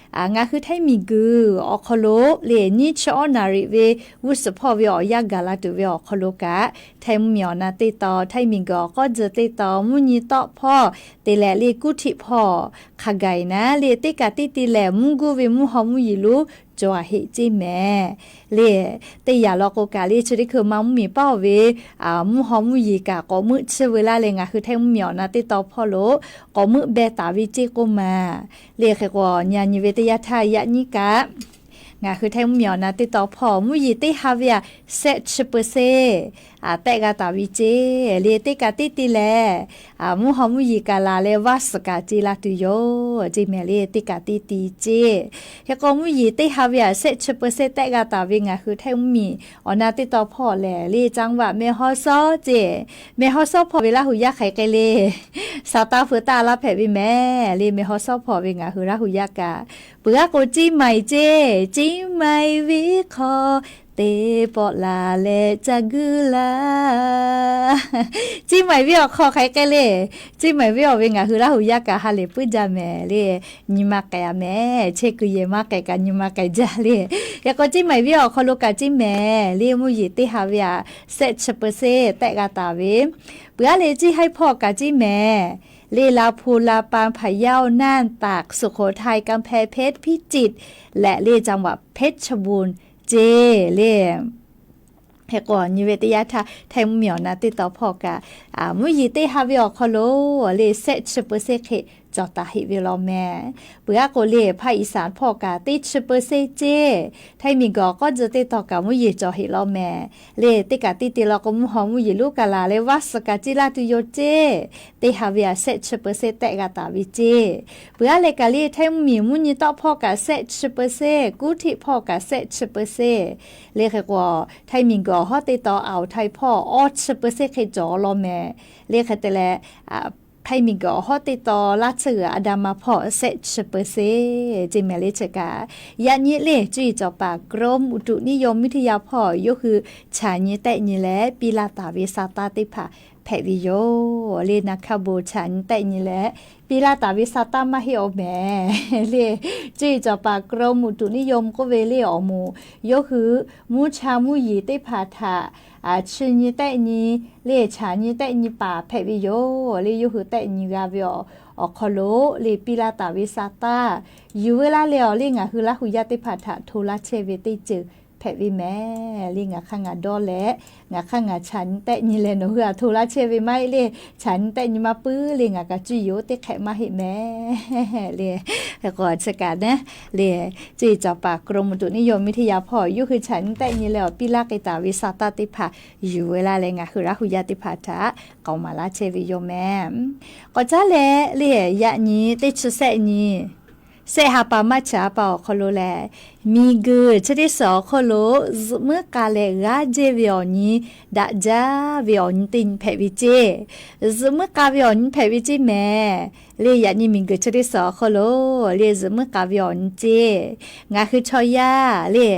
ngaˬ hui Htaiˇ miˬ guiˬ awˬ hk'aw lo le nyiˇ chi awˉ naˍ riˍ ve g'uˇ suhˍ hpawˇ ve awˬ yanˇ gaˬ la tuˬ ve awˬ hk'aw lo kaꞈ, Htaiˇ mvuhˇ miˬ awˬ na teˇ taw, Htaiˇ miˬ guiˬ awˬ k'awˇ tcuh teˇ taw, mvuhˇ nyi tawˆ hpawˇ te leh le kuˇ htiˆ hpawˇ hk'a gaˬ-e naˉ le, teˇ kaˬ teˇ te lehˬ mvuhˇ guˇ ve mvuhˇ haw mvuhˇ yeˬ lonˉ cawˬ-a heˆ ceˇ mehˍ le. Teˇ yanˇ law k'o kaꞈ le chi teˇ hkui ma mvuhˇ miˬ paˉ-oˬ ve mvuhˇ haw mvuhˇ yeˬ kaꞈ k'awꞈ meuˆ tsuhˇ veu laˇ leh, ngaˬ hui Htaiˇ mvuhˇ miˬ awˬ na teˇ taw hpawˇ lo k'awꞈ meuˆ beh taˍ ve ceˇ k'oˆ ma le. Hk'e k'o awˬ nyi a nyi ve teˇ yanˇ htaˇ yaꞈ nyi kaꞈ ngaˬ hui Htaiˇ mvuhˇ miˬ awˬ na teˇ taw hpawˇ mvuhˇ yeˬ teˇ ha ve aꞈ sehˆ chi เปอร์เซ็นต์ tehˆ g'a taˍ ve ceˇ le. Teˇ kaˬ teˇ te lehˬ mvuhˇ haw mvuhˇ yeˬ kaꞈ laˬ leh vaˇ suhˍ kaꞈ ce la tuˬ yoˬ ceˇ mehˍ le. Teˇ kaˬ teˇ te ceˇ. Hk'e k'o mvuhˇ yeˬ teˇ ha ve aꞈ sehˆ chi เปอร์เซ็นต์ tehˆ g'a taˍ ve ngaˬ hui Htaiˇ mvuhˇ miˬ awˬ na teˇ taw hpawˇ lehˬ le จังหวัดแม่ฮ่องสอน ceˇ. แม่ฮ่องสอน hpawˇ ve Laˇ huˍ yaˇ hk'aˬ hk'e le sa taˇ feu taˇ laˇ hpehꞈ ve mehˍ le. แม่ฮ่องสอน hpawˇ ve ngaˬ hui Laˇ huˍ yaˇ kaꞈ peuˬ-a k'o Ceˇ maiˍ ceˇ, Ceˇ maiˍ venˇ hk'aw teˇ pawˆ laˬ leh ca guˇ laˇ. Ceˇ maiˍ venˇ awˬ hk'aw hk'aˬ hk'e le, Ceˇ maiˍ venˇ awˬ ve ngaˬ hui Laˇ huˍ yaˇ kaꞈ ha lehˬ puiˉ jaˇ mehˍ le. Nyi ma k'ai-a mehˍ, chehˇ kuiˬ yehˬ maˇ k'ai kaꞈ nyi ma k'ai jaˇ le. Hk'e k'o Ceˇ maiˍ venˇ awˬ hk'aw lo kaꞈ ceˇ mehˍ le mvuhˇ yeˬ teˇ ha ve aꞈ sehˆ chi เปอร์เซ็นต์ tehˆ g'a taˍ ve peuˬ-a le. Ceˇ haiˉ hpawˇ kaꞈ ceˇ mehˍ le ลำพูน ลำปาง พะเยา น่าน ตาก สุโขทัย กำแพงเพชร พิจิตร leh le จังหวัดเพชรบูรณ์ ceˇ le. Hk'e k'o nyi ve teˇ yanˇ htaˇ Htaiˇ mvuhˇ miˬ awˬ na teˇ taw hpawˇ kaꞈ mvuhˇ yeˬ teˇ ha ve awˬ hk'aw lo le sehˆ chi เปอร์เซ็นต์ hk'e cawˬ taˍ heˆ ve law mehˍ. Peuˬ-a k'o le ภาคอีสาน hpawˇ kaꞈ teˇ chi เปอร์เซ็นต์ ceˇ. Htaiˇ miˬ guiˬ awˬ k'awˇ tcuh teˇ taw kaꞈ mvuhˇ yeˬ cawˬ heˆ law mehˍ le. Teˇ kaˬ teˇ te law k'o mvuhˇ haw mvuhˇ yeˬ lonˉ kaꞈ laˬ leh vaˇ suhˍ kaꞈ ce la tuˬ yoˬ ceˇ. Teˇ ha ve aꞈ sehˆ chi เปอร์เซ็นต์ tehˆ g'a taˍ ve ceˇ. Peuˬ-a leh kaꞈ le Htaiˇ mvuhˇ miˬ mvuhˇ nyi tawˆ hpawˇ kaꞈ sehˆ chi เปอร์เซ็นต์, kuˇ htiˆ hpawˇ kaꞈ sehˆ chi เปอร์เซ็นต์ le. Hk'e k'o Htaiˇ miˬ guiˬ awˬ hawˉ teˇ taw อ่าวไทย hpawˇ awˇ chi เปอร์เซ็นต์ hk'e cawˬ law mehˍ le. Hk'e te leh Htaiˇ miˬ guiˬ awˬ hawˉ teˇ taw laˇ tsuhˇ g'uiˬ อันดามัน hpawˇ sehˆ chi เปอร์เซ็นต์ ceˇ mehˍ le. Chi kaꞈ yaꞈ nyi le cuˇ yiˍ cawˬ paˍ กรมอุตุนิยมวิทยา hpawˇ yawˇ hui chaꞈ nyi tehˆ nyi leh piˇ laˇ taˍ ve sa taˇ teˇ hpaˍ hpehꞈ ve yoˬ le. Naˍ hkaˇ bon chaꞈ nyi tehˆ nyi leh piˇ laˇ taˍ ve sa taˇ maˇ heˆ-oˬ mehˍ le. Cuˇ yiˍ cawˬ paˍ กรมอุตุนิยม k'oˆ ve le awˬ moˍ yawˇ hui mvuhˇ cha mvuhˇ yeˬ teˇ hpaˍ htaꞈ chi nyi tehˆ nyi le chaꞈ nyi tehˆ nyi paˍ hpehꞈ ve yoˬ le. Yawˇ hui tehˆ nyi g'a ve awˬ hk'aw lo le piˇ laˇ taˍ ve sa taˇ yuˬ veu laˇ leh awˬ le ngaˬ hui Laˇ huˍ yaˇ teˇ hpaˍ htaꞈ hto laˇ chehˇ ve teˇ ceuˬ hpehꞈ ve mehˍ le. Ngaˬ hk'aˇ ngaˬ dawˇ leh, ngaˬ hk'aˇ ngaˬ chaꞈ nyi tehˆ nyi leh nawˬ hui aˬ htoꞈ laˇ chehˇ ve maˇ heˆ le. Chaꞈ nyi tehˆ nyi maˇ puiˉ le, ngaˬ kaꞈ cuˇ yiˍ oˇ teˇ hk'ehꞈ maˇ heˆ mehˍ le. Hk'e k'o chi kaꞈ naˉ le, ceˇ caˍ paˍ กรมอุตุนิยมวิทยา hpawˇ yawˇ hui chaꞈ nyi tehˆ nyi leh awˬ piˇ laˇ k'ai taˍ ve sa taˇ teˇ hpaˍ yuˬ ve laˇ leh ngaˬ hui Laˇ hu yaˇ teˇ hpaˍ htaꞈ k'aoˍ maˍ laˇ chehˇ ve yoˬ mehˍ. K'awꞈ caˉ leh le, yaꞈ nyi teˇ chi sehˆ nyi, sehˆ ha pa March ha pa awˬ hk'aw lo lehˬ, miˬguiˬ chi teˇ suhˍ awˬ hk'aw lo zuhꞈ muiˉ k'a leh g'aˇ jehˇ ve awˬ nyi, daꞈ jaˇ ve awˬ nyi teˇ nyi hpehꞈ ve ceˇ. Zuhꞈ muiˉ k'a ve awˬ nyi hpehꞈ ve ceˇ mehˍ le. Yaꞈ nyi miˬguiˬ chi teˇ suhˍ awˬ hk'aw lo le zuhꞈ muiˉ k'a ve awˬ nyi ceˇ. Ngaˬ hui chaw yaˇ le,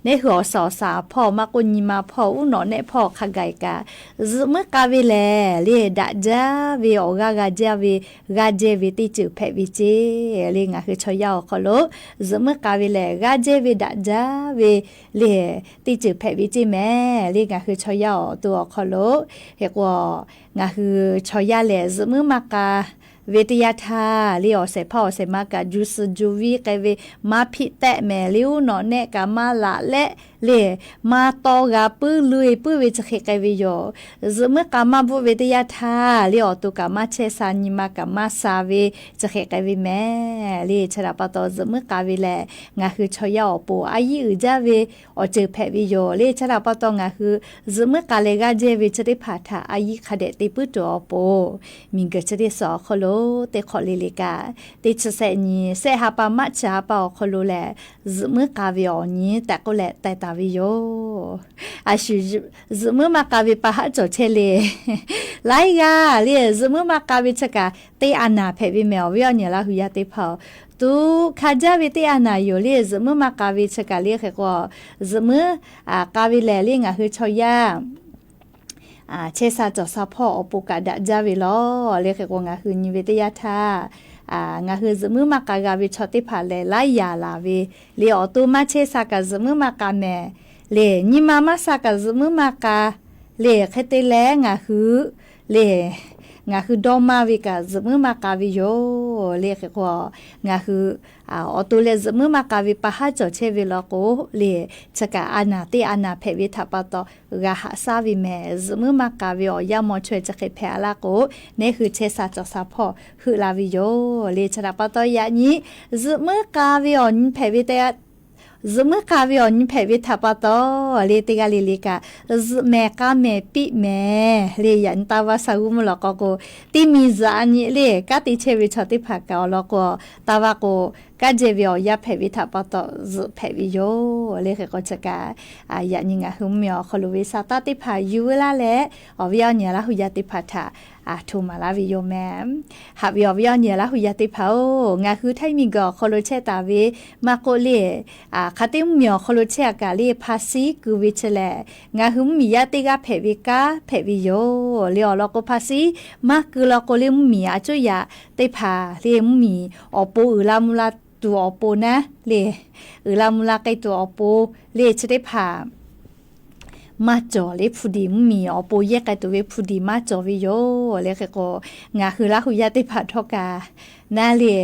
neˉ hui awˬ suhˍ awˬ shaˍ hpawˇ maˇ k'oˆ, nyi ma hpawˇ, uˉ nawꞈ nehˆ hpawˇ hk'a gaˬ kaꞈ, zuhꞈ muiˉ k'a ve lehˬ le, daꞈ jaˇ ve awˬ g'aˇ g'a jaˇ ve, g'aˇ jehˇ ve teˇ ceuˬ hpehꞈ ve ceˇ. Le ngaˬ hui chaw yaˇ awˬ hk'aw lo zuhꞈ muiˉ k'a ve lehˬ, g'aˇ jehˇ ve daꞈ jaˇ ve le, teˇ ceuˬ hpehꞈ ve ceˇ mehˍ le. Ngaˬ hui chaw yaˇ awˬ to awˬ hk'aw lo, hk'e k'o, ngaˬ hui chaw yaˇ lehˬ zuhꞈ muiˉ maˇ k'a ve teˇ yanˇ htaˇ le, awˬ shehˍ hpaˇ awˬ shehˍ ma kaꞈ ju suh ju viˉ k'ai ve, maˇ hpiˆ tehˆ mehˍ le, uˉ nawꞈ nehˆ kaꞈ maˇ laꞈ lehˆ le, maˇ tawˇ g'a puiˉ, luˇ e puiˉ ve chi hk'e k'ai ve yoˬ. Zuhꞈ muiˉ k'a maˇ bvuhˆ ve teˇ yanˇ htaˇ le, awˬ to kaꞈ maˇ chehˇ sha, nyi ma kaꞈ maˇ sha ve chi hk'e k'ai ve mehˍ le. Chi htaꞈ pa taw zuhꞈ muiˉ k'a ve lehˬ, ngaˬ hui chaw yaˇ awˬ pon a yiˉ uiˍ jaˇ ve awˬ ceuˬ hpehꞈ ve yoˬ le. Chi htaꞈ pa taw ngaˬ hui zuhꞈ muiˉ k'a leh g'aˇ jehˇ ve chi teˇ hpaˍ htaꞈ a yiˉ hk'a dehꞈ te puiˉ tuˬ awˬ pon, miˬguiˬ chi teˇ suhˍ awˬ hk'aw lo teˇ hk'awꞈ le le kaꞈ, teˇ chi sehˆ nyi, sehˆ ha pa March ha pa awˬ hk'aw lo lehˬ, zuhꞈ muiˉ k'a ve awˬ nyi tehꞈ k'oˆ leh teh taˍ ve yoˬ. A shu zuhꞈ muiˉ maˇ k'a ve pa haˉ cawˬ chehˇ le. Laiˉ g'aˇ le, zuhꞈ muiˉ maˇ k'a ve chi kaꞈ teˇ a naˍ hpehꞈ ve mehˍ. Awˬ viˉ awˬ nyi Laˇ hu yaˇ teˇ hpaˍ-oˬ, tuꞈ hk'a jaˇ ve teˇ a naˍ yoˬ le. Zuhꞈ muiˉ maˇ k'a ve chi kaꞈ le, hk'e k'o, zuhꞈ muiˉ k'a ve lehˬ le, ngaˬ hui chaw yaˇ chehˇ sha cawˬ sha hpawˇ awˬ pon kaꞈ daꞈ jaˇ ve lawˬ le. Hk'e k'o, ngaˬ hui nyi ve teˇ yanˇ htaˇ, ngaˬ hui zuhꞈ muiˉ maˇ k'a g'a ve chaw teˇ hpaˍ lehˬ, laiˉ yaˍ laˬ ve le. Awˬ to maˇ chehˇ sha kaꞈ zuhꞈ muiˉ maˇ k'a mehˍ le. Nyi ma maˇ sha kaꞈ zuhꞈ muiˉ maˇ k'a le. Hk'e te leh ngaˬ hui le, ngaˬ hui dawˇ maˇ ve kaꞈ zuhꞈ muiˉ maˇ k'a ve yoˬ le. Hk'e k'o, ngaˬ hui awˬ to leh zuhꞈ muiˉ maˇ k'a ve pa haˉ cawˬ chehˇ ve law k'o le, chi kaꞈ a naˍ teˇ a naˍ hpehꞈ ve htaꞈ pa taw g'a haꞈ shaˉ ve mehˍ. Zuhꞈ muiˉ maˇ k'a ve awˬ yanˇ maw chaweh chi hk'e hpehꞈ a laˇ k'o, neˉ hui chehˇ sha cawˬ sha hpawˇ heuˆ la ve yoˬ le. Chi htaꞈ pa taw yaꞈ nyi zuhꞈ muiˉ k'a ve awˬ nyi hpehꞈ ve teˇ, zuhꞈ muiˉ k'a ve awˬ nyi hpehꞈ ve htaꞈ pa taw le, teˇ g'aˇ le le kaꞈ zuhꞈ mehˍ k'a mehˍ piˇ mehˍ le. Yaꞈ nyi taˇ vaˇ sha g'uˇ mvuhˇ law k'aw k'o, teˇ miˬ zuhꞈ a nyi le, kanˉ te chehˇ ve chaw teˇ hpaˍ kaꞈ awˬ lawn k'o, taˇ vaˇ k'o, kanˉ jehˇ ve awˬ yanˇ hpehꞈ ve htaꞈ pa taw zuhꞈ hpehꞈ ve yoˬ le. Hk'e k'o chi kaꞈ, yaꞈ nyi ngaˬ hui mvuhˇmiˬ awˬ hk'aw lo ve sa taˇ teˇ hpaˍ yuˬ veu laˇ leh, awˬ viˉ awˬ nyi Laˇ hu yaˇ teˇ hpaˍ htaꞈ hto maˍ laˇ ve yoˬ mehˍ. Haꞈ ve awˬ viˉ awˬ nyi Laˇ hu yaˇ teˇ hpaˍ-oˬ, ngaˬ hui htaiˇ miˬguiˬ awˬ hk'aw lo chehˇ taˍ ve maˇ k'oˆ le, hk'aˬ teˇ mvuhˇmiˬ awˬ hk'aw lo chehˇ a kaꞈ le, hpa siˉ keu ve chi lehˬ, ngaˬ hui mvuhˇmiˬ yaˇ teˇ g'aˇ hpehꞈ ve kanˉ hpehꞈ ve yoˬ le. Awˬ lawn k'o, hpa siˉ maˇ keu law k'o le, mvuhˇmiˬ a cuˉ yaꞈ teˇ hpaˍ le, mvuhˇmiˬ awˬ pon uiˍ la mvuh la tuˬ awˬ pon naˉ le, uiˍ la mvuh la k'ai tuˬ awˬ pon le, chi teˇ hpaˍ maˇ cawˬ le. Hpu diˍ, mvuhˇmiˬ awˬ pon yehˇ k'ai tuˬ ve hpu diˍ maˇ cawˬ ve yoˬ le. Hk'e k'o, ngaˬ hui Laˇ hu yaˇ teˇ hpaˍ htawˇ kaꞈ naˉ le,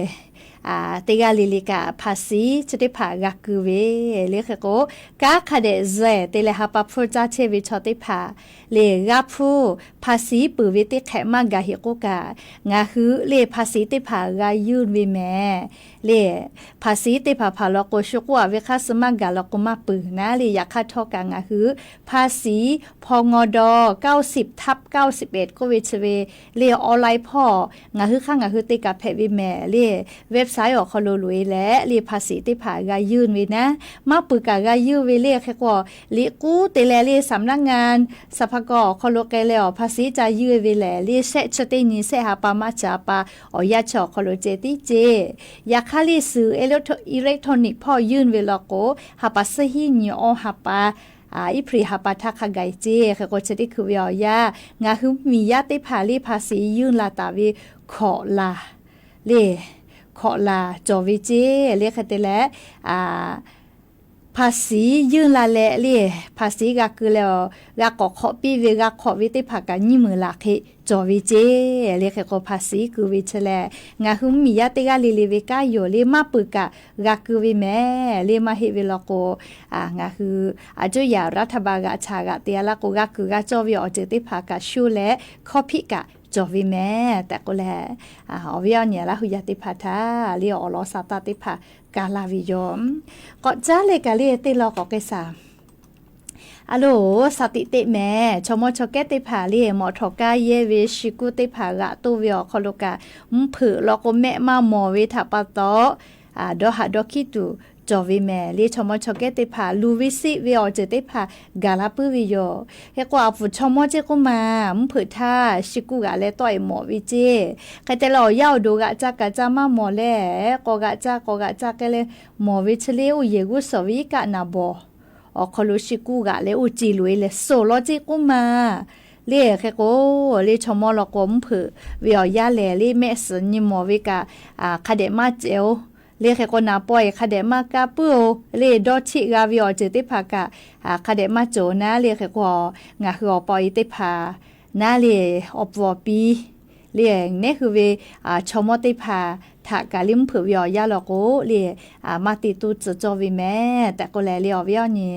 teˇ g'aˇ le le kaꞈ hpa siˉ chi teˇ hpaˍ g'a keu ve le. Hk'e k'o, kanˉ hk'a dehꞈ zuhꞈ te leh ha pa hpfuhˇ caˇ chehˇ ve chaw teˇ hpaˍ le, g'aˇ hpfuhˇ hpa siˉ peuˬ ve teˇ hk'ehꞈ maˇ gaˬ heˆ k'oˆ kaꞈ, ngaˬ hui le hpa siˉ teˇ hpaˍ g'a yunˇ ve mehˍ le. Hpa siˉ teˇ hpaˍ hpaˍ law k'o, shu k'oˆ a ve hk'aˇ suh maˇ gaˬ law k'o maˇ peuˬ naˉ le. Yaꞈ hk'aˇ htawˇ kaꞈ ngaˬ hui hpa siˉ hpaw ngaw dawˇ เก้าสิบทับเก้าสิบเอ็ด k'oˆ ve chi ve le, online hpawˇ ngaˬ hui hk'aˇ ngaˬ hui te kaꞈ hpehꞈ ve mehˍ le. Website awˬ hk'aw lo loꞈ e leh le, hpa siˉ teˇ hpaˍ g'a yunˇ ve naˉ, maˇ peuˬ kaꞈ g'a yunˇ ve le. Hk'e k'o, liꞈ k'uˉ te leh le, สำนักงานสรรพากร awˬ hk'aw lo k'ai leh awˬ hpa siˉ ca yunˇ ve lehˬ le, shehˆ chi teˇ nyi, shehˆ ha pa maˇ ca pa awˬ yanˇ chi awˬ hk'aw lo ceh tiˉ ceˇ. Yaꞈ hk'aˇ le, suhˍ electronic hpawˇ yunˇ ve law k'o, ha pa suhˉ hiˉ nyi awˇ ha pa, iˉ hpriˍ ha pa htaˇ hk'a gaˬ ceˇ. Hk'e k'o, chi teˇ hkui ve awˬ yanˇ ngaˬ hui mvuhˇmiˬ yaˇ teˇ hpaˍ le hpa siˉ yunˇ la taˍ ve hkawꞈ laˬ le, hkawꞈ laˬ cawˬ ve ceˇ le. Hk'e te leh, hpaˍ shiˍ yeuˇ la leh le, hpaˍ shiˍ g'a keu leh, g'a k'awꞈ hk'awꞈ piˇ ve, g'a hk'awꞈ ve teˇ hpaˍ kaꞈ nyiˇ meunˍ laˬ hk'e cawˬ ve ceˇ le. Hk'e k'o, hpaˍ shiˍ keu ve chi lehˬ, ngaˬ hui mvuhˇmiˬ yaˇ teˇ g'aˇ le le ve kanˉ yoˬ le, maˇ peuˬ kaꞈ g'a keu ve mehˍ le. Maˇ heˆ ve law k'o, ngaˬ hui aˬ cuˇ yaꞈ รัฐบาล g'aꞈ chaꞈ g'aꞈ te a laˇ k'o, g'a kuiˬ g'a cawˇ ve awˬ ceuˬ teˇ hpaˍ kaꞈ shu leh hkawˇ hpiˆ kaꞈ cawˬ ve mehˍ tehꞈ k'oˆ leh, awˬ viˉ awˬ nyi Laˇ hu yaˇ teˇ hpaˍ htaꞈ le awˬ lawn sa taˇ teˇ hpaˍ ka laˇ ve yoˬ. K'awꞈ caˉ leh kaꞈ le teˇ law k'awꞈ k'ai shaˍ. A loˬ, shaˍ tiꞈ teꞈ mehˍ. Chaw mawˇ chaw kehˉ teˇ hpaˍ le, mawꞈ htawꞈ kaˇ yehˇ ve shi kuˇ teˇ hpaˍ g'aꞈ toˇ ve awˬ hk'aw lo kaꞈ, mvuhˇhpeuꞈ law k'o mehˆ maˇ mawˬ ve htaꞈ pa taw, dawˇ haꞈ dawˇ hkiˉ tuˬ cawˬ ve mehˍ le. Chaw mawˇ chaw kehˉ teˇ hpaˍ luˬ ve seˆ ve awˬ ceuˬ teˇ hpaˍ gaˬ la puiˉ ve yoˬ. Hk'e k'o, a pfuhˍ chaw mawˇ ceˇ k'oˆ ma, mvuhˇhpeuꞈ htaˇ shi kuˇ g'aꞈ leh tawˆ e mawˬ ve ceˇ. Hk'e te leh awˬ yanˇ awˬ duˬ g'aꞈ ca kaꞈ ca maˇ mawˬ leh, k'awꞈ g'aꞈ ca k'awꞈ g'aꞈ ca k'ai leh mawˬ ve chi le, oˇ yehˬ g'uˇ suhˍ ve iˉ kaˆ naˍ bawˬ awˬ hk'aw lo shi kuˇ g'aꞈ leh oˇ ce loꞈ e leh suhˍ law ceˇ k'oˆ ma le. Hk'e k'o, le chaw mawˇ law k'o mvuhˇhpeuꞈ ve awˬ yanˇ lehˬ le, mehˆ suhˍ nyi mawˬ ve kaꞈ hk'a dehꞈ maˇ cehˬ oˬ le. Hk'e k'o, naˍ paw e hk'a dehꞈ maˇ kaˇ puiˉ oˬ le. Dawˇ cheˆ g'a ve awˬ ceuˬ teˇ hpaˍ kaꞈ hk'a dehꞈ maˇ cawˬ naˉ le. Hk'e k'o, ngaˬ hui awˬ pa awˬ e teˇ hpaˍ naˉ le, awˬ pfuhˍ awˬ pi le, nehˉ hui ve chaw mawˇ teˇ hpaˍ htaꞈ kaꞈ le mvuhˇhpeuꞈ ve awˬ yanˇ law k'o le, maˇ te tuˇ tcuh cawˇ ve mehˍ tehꞈ k'oˆ leh le, awˬ viˉ awˬ nyi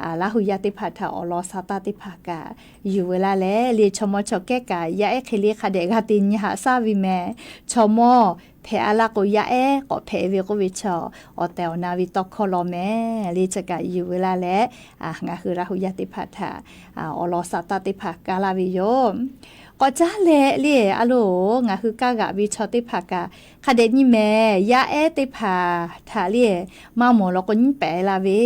Laˇ hu yaˇ teˇ hpaˍ htaꞈ awˬ lawn sa taˇ teˇ hpaˍ kaꞈ yuˬ ve laˇ leh le, chaw mawˇ chaw kehˉ kaꞈ yaˇ ehˉ hk'e le hk'a dehꞈ g'a te nyi haꞈ shaˉ ve mehˍ. Chaw mawˇ hpehꞈ a laˇ k'o, yaˇ ehˉ k'awꞈ hpehꞈ ve k'oˆ ve chi awˬ tehˬ awˬ na ve tawˇ hkawˇ law mehˍ le. Chi kaꞈ yuˬ ve laˇ leh, ngaˬ hui Laˇ hu yaˇ teˇ hpaˍ htaꞈ awˬ lawn sa taˇ teˇ hpaˍ ka laˇ ve yoˬ. K'awꞈ caˉ leh le, a loˬ, ngaˬ hui kaˇ g'aꞈ ve chaw teˇ hpaˍ kaꞈ hk'a dehꞈ nyi mehˍ. Yaˇ ehˉ teˇ hpaˍ htaꞈ le maˇ mawˬ law k'o nyiˉ pehˍ la ve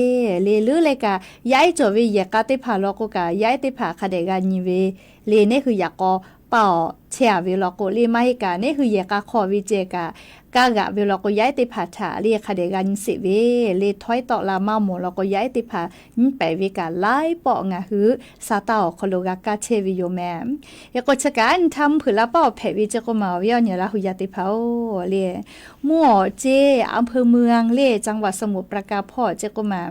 le. Leuˉ leh kaꞈ yaˇ ehˉ cawˬ ve yehˬ k'a teˇ hpaˍ law k'o kaꞈ, yaˇ ehˉ teˇ hpaˍ hk'a dehꞈ g'a nyi ve le. Nehˉ hui yaꞈ k'aw paˇ awˬ chehˇ a ve law k'o le, maˇ heˆ kaꞈ nehˉ hui yehˬ k'a hk'aw ve ceh kaꞈ, kaˇ g'aꞈ ve law k'o yaˇ ehˉ teˇ hpaˍ htaꞈ le hk'a dehꞈ g'a nyi sheˍ ve le. Htawˇ iˉ tawˆ la maˇ mawˬ law k'o, yaˇ ehˉ teˇ hpaˍ nyiˉ pehˍ ve kaꞈ laiˉ pawˆ ngaˬ hui sa taˇ awˬ hk'aw lo g'a kaˇ chehˇ ve yoˬ mehˍ. Hk'e k'o, chi kaꞈ a nyi htaˇ mvuhˇhpeuꞈ la paˇ awˬ hpehꞈ ve ceˇ k'oˆ ma, awˬ viˉ awˬ nyi Laˇ hu yaˇ teˇ hpaˍ oˬ le, mvuhˇ awˬ ceˇ อำเภอเมือง le จังหวัดสมุทรปราการ hpawˇ ceˇ k'oˆ ma,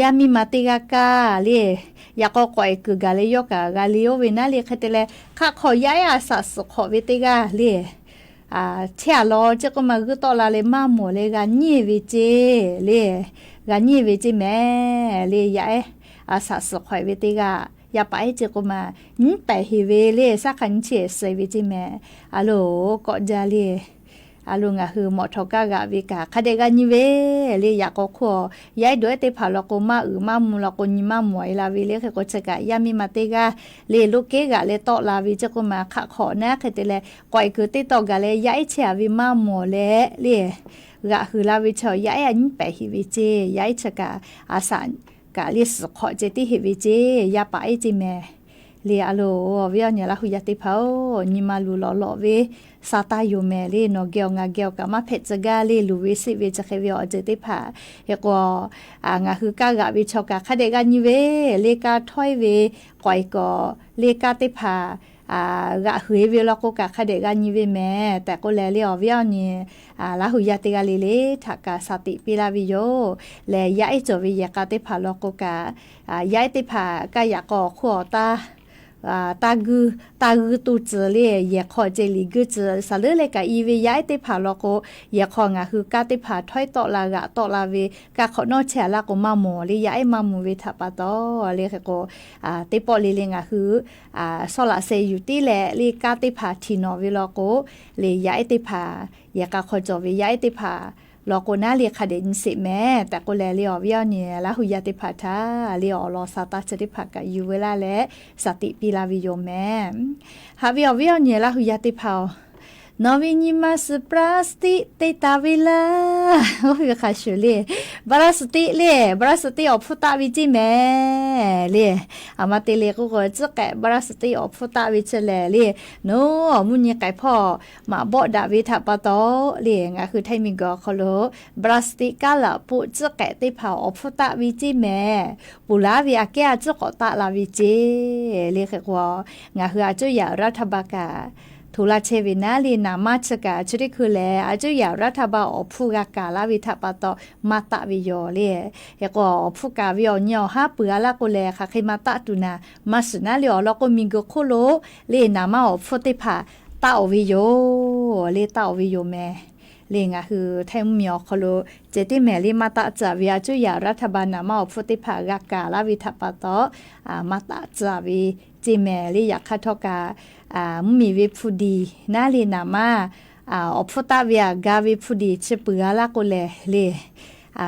yaˇ miˇ ma teˇ g'aˇ kaˇ le, yaꞈ k'aw k'awꞈ e kuiˬ gaˬ leh yawˇ kaꞈ g'a le oˇ ve naˉ le. Hk'e te leh hk'aˆ hk'aw yaˇ ehˉ a shaꞈ suhˍ hk'awꞈ ve teˇ g'aˇ le, chehˇ a law ceˇ k'oˆ ma, g'uiˇ tawˆ la leh maˇ mawˬ leh g'a nyi ve ceˇ le, g'a nyi ve ceˇ mehˍ le. Yaˇ ehˉ a shaꞈ suhˍ hk'awꞈ ve teˇ g'aˇ, yaˇ paˍ ehˉ ceˇ k'oˆ ma, nyiˉ pehˍ heˍ ve le, shaˉ hk'a nyi chehˇ suh ve ceˇ mehˍ. A loˬ, k'awꞈ jaˇ le. A loˬ, ngaˬ hui mawꞈ htawꞈ kaˇ g'aꞈ ve kaꞈ hk'a dehꞈ g'a nyi ve le. Yaꞈ k'aw hk'oˆ yaˇ ehˉ dawˬ ehˉ teˇ hpaˍ law k'o, maˇ uiˍ maˇ mvuh law k'o nyi maˇ mawˬ e la ve le. Hk'e k'o, chi kaꞈ yaˇ miˇ ma teˇ g'aˇ le, loˉ keˉ g'aꞈ leh tawˆ la ve ceˇ k'oˆ ma, hk'aˆ hk'awꞈ naˉ hk'e te leh k'awꞈ e kuiˬ teˇ tawˆ gaˬ leh yaˇ ehˉ chehˇ a ve maˇ mawˬ leh le, g'aꞈ huiˍ la ve chi yaˇ ehˉ a nyiˉ pehˍ heˍ ve ceˇ. Yaˇ ehˉ chi kaꞈ a shaꞈ kaꞈ le suhˍ hk'awꞈ ceh tiˉ heˍ ve ceˇ. Yaˇ paˍ ehˉ ceˇ mehˍ le. A loˬ, awˬ viˉ awˬ nyi Laˇ hu yaˇ teˇ hpaˍ oˬ, nyi ma luˬ lawꞈ lawꞈ ve sa taˇ yoˬ mehˍ le. Nawˬ geh awˬ ngaˬ geh awˬ kaꞈ maˇ hpehꞈ tcuh gaˇ le, luˬ ve seˆ ve chi hk'e ve awˬ ceuˬ teˇ hpaˍ. Hk'e k'o, ngaˬ hui kaˇ g'aꞈ ve chaw kaꞈ hk'a dehꞈ g'a nyi ve le. Kaˇ htawˇ iˉ ve k'awꞈ e k'awꞈ le, kaˇ teˇ hpaˍ g'aꞈ huiˍ e ve law k'o kaꞈ hk'a dehꞈ g'a nyi ve mehˍ tehꞈ k'oˆ leh le, awˬ viˉ awˬ nyi Laˇ hu yaˇ teˇ g'aˇ le le htaꞈ kaꞈ shaˍ tiꞈ piˇ laˇ ve yoˬ. Lehˬ, yaˇ ehˉ cawˬ ve yehˬ k'a teˇ hpaˍ law k'o kaꞈ, yaˇ ehˉ teˇ hpaˍ kaˇ yaꞈ k'aw awˬ hk'oˆ awˬ taˇ, taˇ g'uiˇ, taˇ g'uiˇ tuˇ tcuh le, yehˬ hk'aw ceh liꞈ g'uiˇ tcuh. Saˍ leuˉ leh kaꞈ i ve yaˇ ehˉ teˇ hpaˍ law k'o, yehˬ hk'aw ngaˬ hui kaˇ teˇ hpaˍ htawˇ iˉ tawˆ la g'aꞈ tawˆ la ve, kaˇ hk'awꞈ nawˉ chehˇ a laˇ k'o maˇ mawˬ le, yaˇ ehˉ maˇ mvuh ve htaꞈ pa taw le. Hk'e k'o, teˇ pawˆ le le ngaˬ hui sawˉ laꞈ sheh yuˬ tiˉ leh le, kaˇ teˇ hpaˍ htiꞈ nawˬ ve law k'o, le yaˇ ehˉ teˇ hpaˍ, yehˬ k'a hk'aw cawˬ ve yaˇ ehˉ teˇ hpaˍ law k'o naˉ le hk'a dehꞈ nyi sheˍ mehˍ tehꞈ k'oˆ leh le, awˬ viˉ awˬ nyi Laˇ hu yaˇ teˇ hpaˍ htaꞈ le awˬ lawn sa taˇ chi teˇ hpaˍ kaꞈ yuˬ ve laˇ leh shaˍ tiꞈ piˇ laˇ ve yoˬ mehˍ. Haꞈ ve awˬ viˉ awˬ nyi Laˇ hu yaˇ teˇ hpaˍ oˬ, nawˬ ve nyi ma suhˍ พลาสติก te taˍ ve laˇ. Oˇ ve hk'a shuˍ le, พลาสติก le, พลาสติก awˬ hpfuhˇ taˆ ve ceˇ mehˍ le. A ma te le k'oˆ k'o, tcuhˉ k'ehꞈ พลาสติก awˬ hpfuhˇ taˆ ve chi lehˬ le, nawˬ mvuhˇ nyi k'ai hpawˇ maꞈ bawˆ daꞈ ve htaꞈ pa taw le, ngaˬ hui Htaiˇ miˬguiˬ awˬ hk'aw lo พลาสติก kaˉ laꞈ poˆ tcuhˉ k'ehꞈ teˇ hpaˍ awˬ hpfuhˇ taˆ ve ceˇ mehˍ. Ponˬ laˇ ve aꞈ kehˉ a tcuhˉ k'awꞈ taˆ la ve ceˇ le. Hk'e k'o, ngaˬ hui a cuˇ yaꞈ รัฐบาล kaꞈ hto laˇ chehˇ ve naˉ le. Naˍ manˇ chi kaꞈ chi teˇ hkui lehˬ, a cuˇ yaꞈ รัฐบาล awˬ hpfuhˇ g'a kaˍ laˇ ve htaꞈ pa taw maˇ taˆ ve yoˬ le. Hk'e k'o, awˬ hpfuhˇ kaˍ ve awˬ nyi awˬ haˉ peuˬ a laˇ k'o lehˬ, hk'aˬ hk'e maˇ taˆ tuˬ naˍ, maˇ shiˍ naˉ le. Awˬ lawn k'o, miˬguiˬ hk'oˆ lo le naˍ manˇ awˬ hpfuhˇ teˇ hpaˍ taˆ-oˬ ve yoˬ le, taˆ-oˬ ve yoˬ meh. Le ngaˬ hui Htaiˇ mvuhˇmiˬ awˬ hk'aw lo ceh tiˉ mehˍ le, maˇ taˆ tcuh ve, a cuˇ yaꞈ รัฐบาล naˍ manˇ awˬ hpfuhˇ teˇ hpaˍ g'a kaˍ laˇ ve htaꞈ pa taw, maˇ taˆ tcuh ve ceˇ mehˍ le. Yaꞈ hk'aˇ htawˇ kaꞈ, mvuhˇmiˬ ve hpu diˬ naˉ le naˍ manˇ awˬ hpfuhˇ taˆ ve aꞈ ga ve hpu diˬ chi peuˬ a laˇ k'o lehˬ le,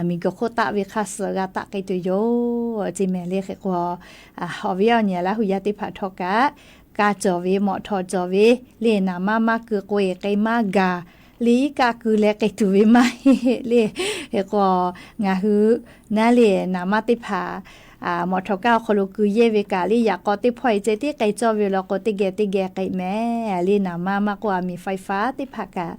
miˬguiˬ hk'oˆ taˆ ve hk'aˇ suh g'a taˆ k'ai tuˬ yoˬ ceˇ mehˍ le. Hk'e k'o, awˬ viˉ awˬ nyi Laˇ hu yaˇ teˇ hpaˍ htawˇ kaꞈ, ka cawˬ ve mawꞈ htawꞈ cawˬ ve le naˍ manˇ maˇ keu k'o-e k'ai maˇ gaˬ le, iˉ kaˆ keu leh k'ai tuˬ ve maˇ heˆ le. Hk'e k'o, ngaˬ hui naˉ le naˍ manˇ teˇ hpaˍ mawꞈ htawꞈ kaˇ awˬ hk'aw lo keu yehˇ ve kaꞈ le, yaꞈ k'aw teˇ hpawˇ e ceh tiˉ k'ai cawˇ ve law k'o, teˇ geh teˇ geh k'ai mehˍ le. Naˍ manˇ maˇ k'oˆ, aˬ miˍ ไฟฟ้า teˇ hpaˍ kaꞈ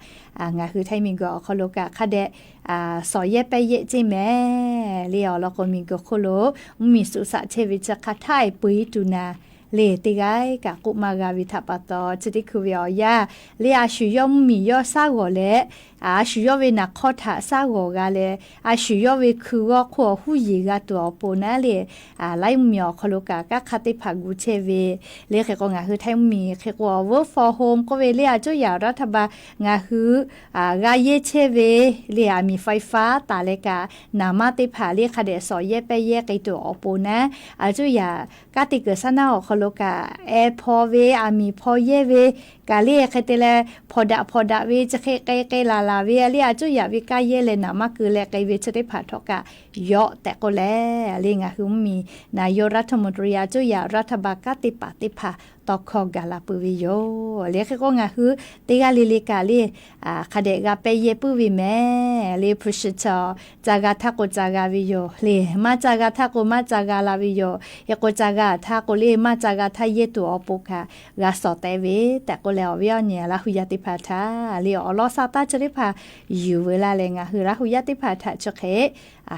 ngaˬ hui Htaiˇ miˬguiˬ awˬ hk'aw lo kaꞈ hk'a dehꞈ sawˍ yehˇ pehˇ yehˇ ceˇ mehˍ le. Awˬ lawn k'o, miˬguiˬ hk'oˆ lo mvuhˇmiˬ suh shaꞈ chehˇ ve chi hk'a htaˇ e peu-e tuˬ naˍ le, teˇ g'aˇ kaꞈ k'oˆ maˇ g'a ve htaꞈ pa taw, chi teˇ hkui ve awˬ yanˇ le, a shu yawˇ mvuhˇmiˬ yawˇ shaˉ g'awˬ leh, a shu yawˇ ve naˍ hk'awˇ htaꞈ shaˉ g'awˬ g'a leh, a shu yawˇ ve hkui g'awˇ hk'oˆ awˬ huˉ yeˬ g'a tuˬ awˬ pon naˉ le, Laˇ huˍ mvuhˇmiˬ awˬ hk'aw lo kaꞈ kanˉ hk'aˇ teˇ hpaˍ gu chehˇ ve le. Hk'e k'o, ngaˬ hui Htaiˇ mvuhˇmiˬ hk'e k'o, work from home k'oˆ ve le, a cuˇ yaꞈ รัฐบาล ngaˬ hui g'a yehˇ chehˇ ve le, aˬ miˍ ไฟฟ้า taˍ leh kaꞈ, naˍ manˇ teˇ hpaˍ le hk'a dehꞈ sawˍ yehˇ pehˇ yehˇ k'ai tuˬ awˬ pon naˉ, a cuˇ yaꞈ kanˉ te kuiˬ shaˉ naˉ awˬ hk'aw lo kaꞈ, aˬ hpaw ve, aˬ miˍ hpaw yehˇ ve kaꞈ le, hk'e te leh hpawnˬ daꞈ hpawnˬ daꞈ ve chi hk'e k'ai k'ai laˬ laˬ ve le, a cuˇ yaꞈ ve kanˉ yehˇ leh naˍ manˇ keu leh k'ai ve chi teˇ hpaˍ htawˇ kaꞈ yawˆ tehꞈ k'oˆ leh le, ngaˬ hui mvuhˇmiˬ นายกรัฐมนตรี a cuˇ yaꞈ รัฐบาล kanˉ te paˍ teˇ hpaˍ tawˇ hkawˇ gaˬ la peuˬ ve yoˬ le. Hk'e k'o, ngaˬ hui teˇ g'aˇ le le kaꞈ le, hk'a dehꞈ g'a pehˇ yehˇ puiˉ ve mehˍ le. Hpu shi chaw ca g'a htaˇ k'o ca g'a ve yoˬ le, maˇ ca g'a htaˇ k'o maˇ ca g'a la ve yoˬ. Hk'e k'o, ca g'a htaˇ k'o le, maˇ ca g'a htaˇ yehˇ tuˬ awˬ pon kaꞈ g'a sawˍ teh ve tehꞈ k'oˆ leh, awˬ viˉ awˬ nyi Laˇ hu yaˇ teˇ hpaˍ htaꞈ le awˬ lawn shaˉ taˉ chi teˇ hpaˍ yuˬ ve laˇ leh, ngaˬ hui Laˇ hu yaˇ teˇ hpaˍ htaꞈ chi hk'e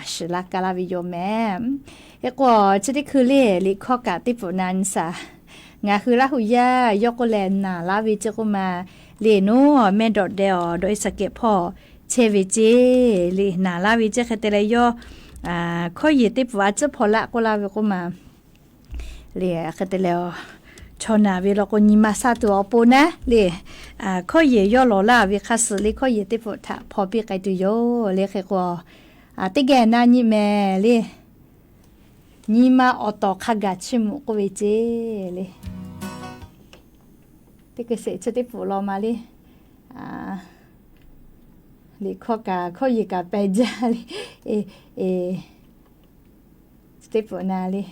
shiˍ laˇ ka laˇ ve yoˬ mehˍ. Hk'e k'o, chi teˇ hkui le liꞈ hkawˇ kaꞈ teˇ pfuhˍ na nyi shaˍ. Ngaˬ hui Laˇ hu yaˇ yawˇ k'oˆ leh naˍ laˇ ve ceˇ k'oˆ ma le, noˉ mehˆ dawꞈ deh awˬ dawꞈ e saˍ kehˍ hpawˇ chehˇ ve ceˇ le, naˍ laˇ ve ceˇ. Hk'e te leh yawˇ hkawˇ yeˬ teˇ pfuhˍ a ciˉ hpaw laˆ k'oˆ laˇ ve k'oˆ ma le. Hk'e te leh, chaw naˬ ve law k'o nyi ma sha tuˬ awˬ pon naˉ le, hkawˇ yeˬ yawˇ lawˬ laˇ ve hk'a suhˍ le hkawˇ yeˬ teˇ pfuhˍ htaꞈ hpaw piˇ k'ai tuˬ yoˬ le. Hk'e k'o, teˇ geh na nyi mehˍ le. Nyi ma awˬ tawˍ hk'a gaˬ chiˇ mvuh k'oˆ ve ceˇ le. Teˇ hkui sheˍ chi teˇ pfuhˍ law ma le. Liꞈ hkawˇ kaꞈ hkawˇ yeˬ kaꞈ pehˬ jaˇ le. Chi teˇ pfuhˍ na le.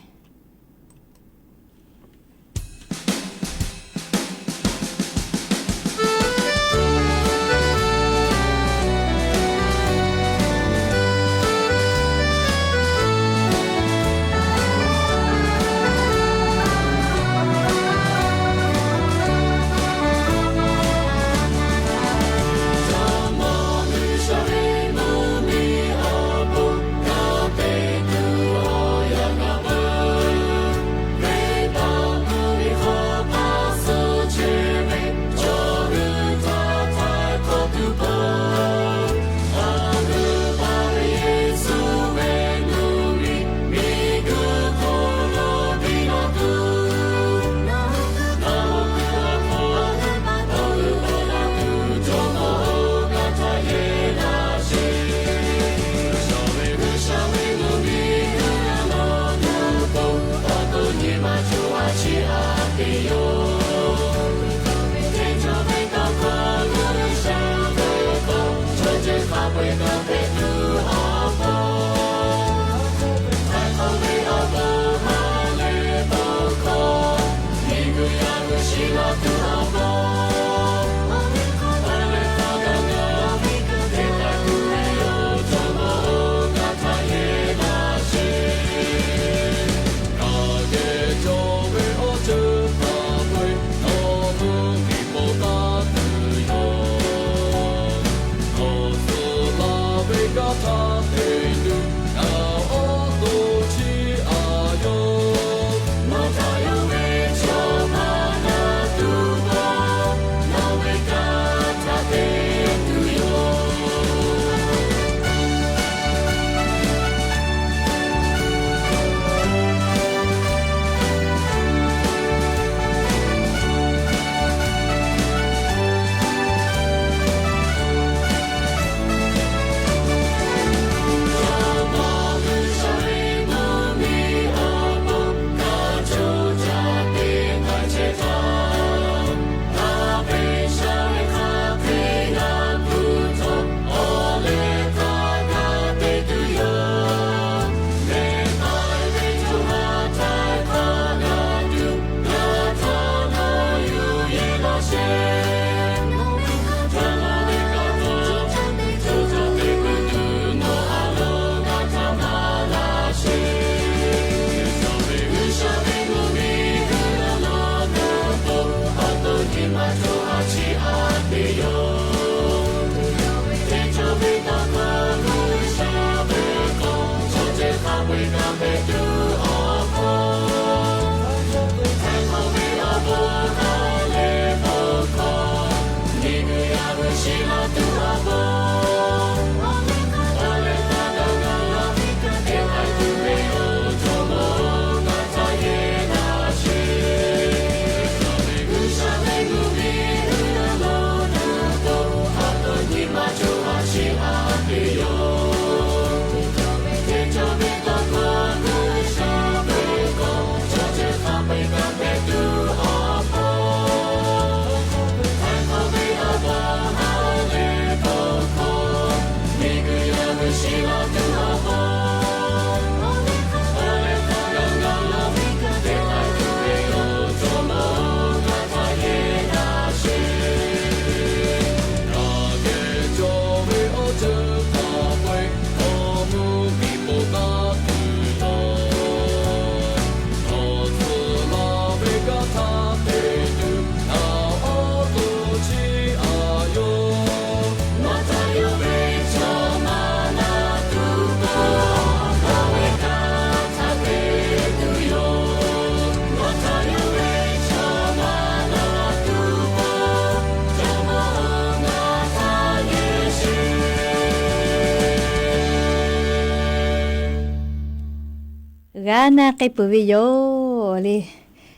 A na k'ai peuˬ ve yoˬ le.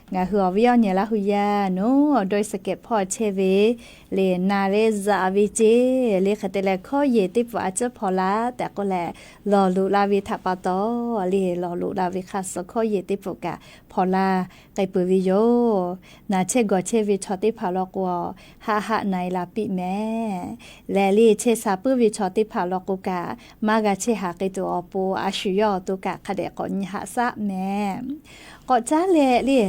Ngaˬ hui awˬ viˉ awˬ nyi Laˇ hu yaˇ naˬ, dawˇ suhˍ kehˬ hpawˇ chehˇ ve le, na leh zaꞈ ve ceˇ le, hk'e te leh hkawˇ yeˬ teˇ pfuhˍ a ciˉ hpaw laˇ tehꞈ k'oˆ leh, lawˬ loꞈ la ve htaꞈ pa taw le, lawˬ loꞈ la ve hk'a suh hkawˇ yeˬ teˇ pfuhˍ kaꞈ hpaw laˇ k'ai peuˬ ve yoˬ. Naˬ chehˇ gawˬ chehˇ ve chaw teˇ hpaˍ law k'o, haˆ haˆ na e la piˇ mehˍ. Lehˬ le, chehˇ sha puiˉ ve chaw teˇ hpaˍ law k'o kaꞈ, maˇ g'a chehˇ haˍ k'ai tuˬ awˬ pon a shu yawˇ awˬ to kaꞈ hk'a dehꞈ k'awꞈ nyi haꞈ shaˆ mehˍ. K'awꞈ caˉ leh le,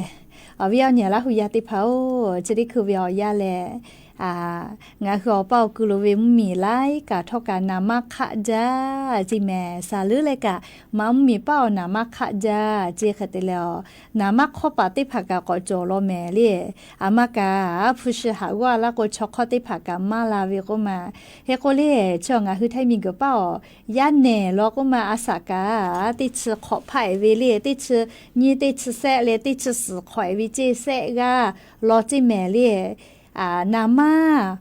awˬ viˉ awˬ nyi Laˇ hu yaˇ teˇ hpaˍ-oˬ, chi teˇ hkui ve awˬ yanˇ lehˬ, ngaˬ hui awˬ paˇ awˬ kuiˬ lo ve mvuhˇmiˬ laiˉ kaꞈ htawˇ kaꞈ naˍ manˇ hk'aˆ jaˇ ceˇ mehˍ. Shaˍ leuˉ leh kaꞈ, maˇ mvuhˇmiˬ paˇ awˬ naˍ manˇ hk'aˆ jaˇ ceˇ. Hk'e te leh, naˍ manˇ hk'awˇ paˍ teˇ hpaˍ kaꞈ k'awꞈ cawˬ law mehˍ le. A maˇ kaꞈ, hpu shi haꞈ g'awˇ laˇ k'o, chaw hk'awˇ teˇ hpaˍ kaꞈ maˇ la ve k'oˆ ma. Hk'e k'o le, chi ngaˬ hui Htaiˇ miˬguiˬ paˇ awˬ yaˇ nehˬ law k'oˆ ma, a shaꞈ kaꞈ teˇ chi hk'awꞈ hpaˆ e ve le, teˇ chi nyiˇ teˇ chi sehˆ leh teˇ chi suhˍ hk'awꞈ e ve ceˇ sehˆ g'aˇ law ceˇ mehˍ le. Naˍ manˇ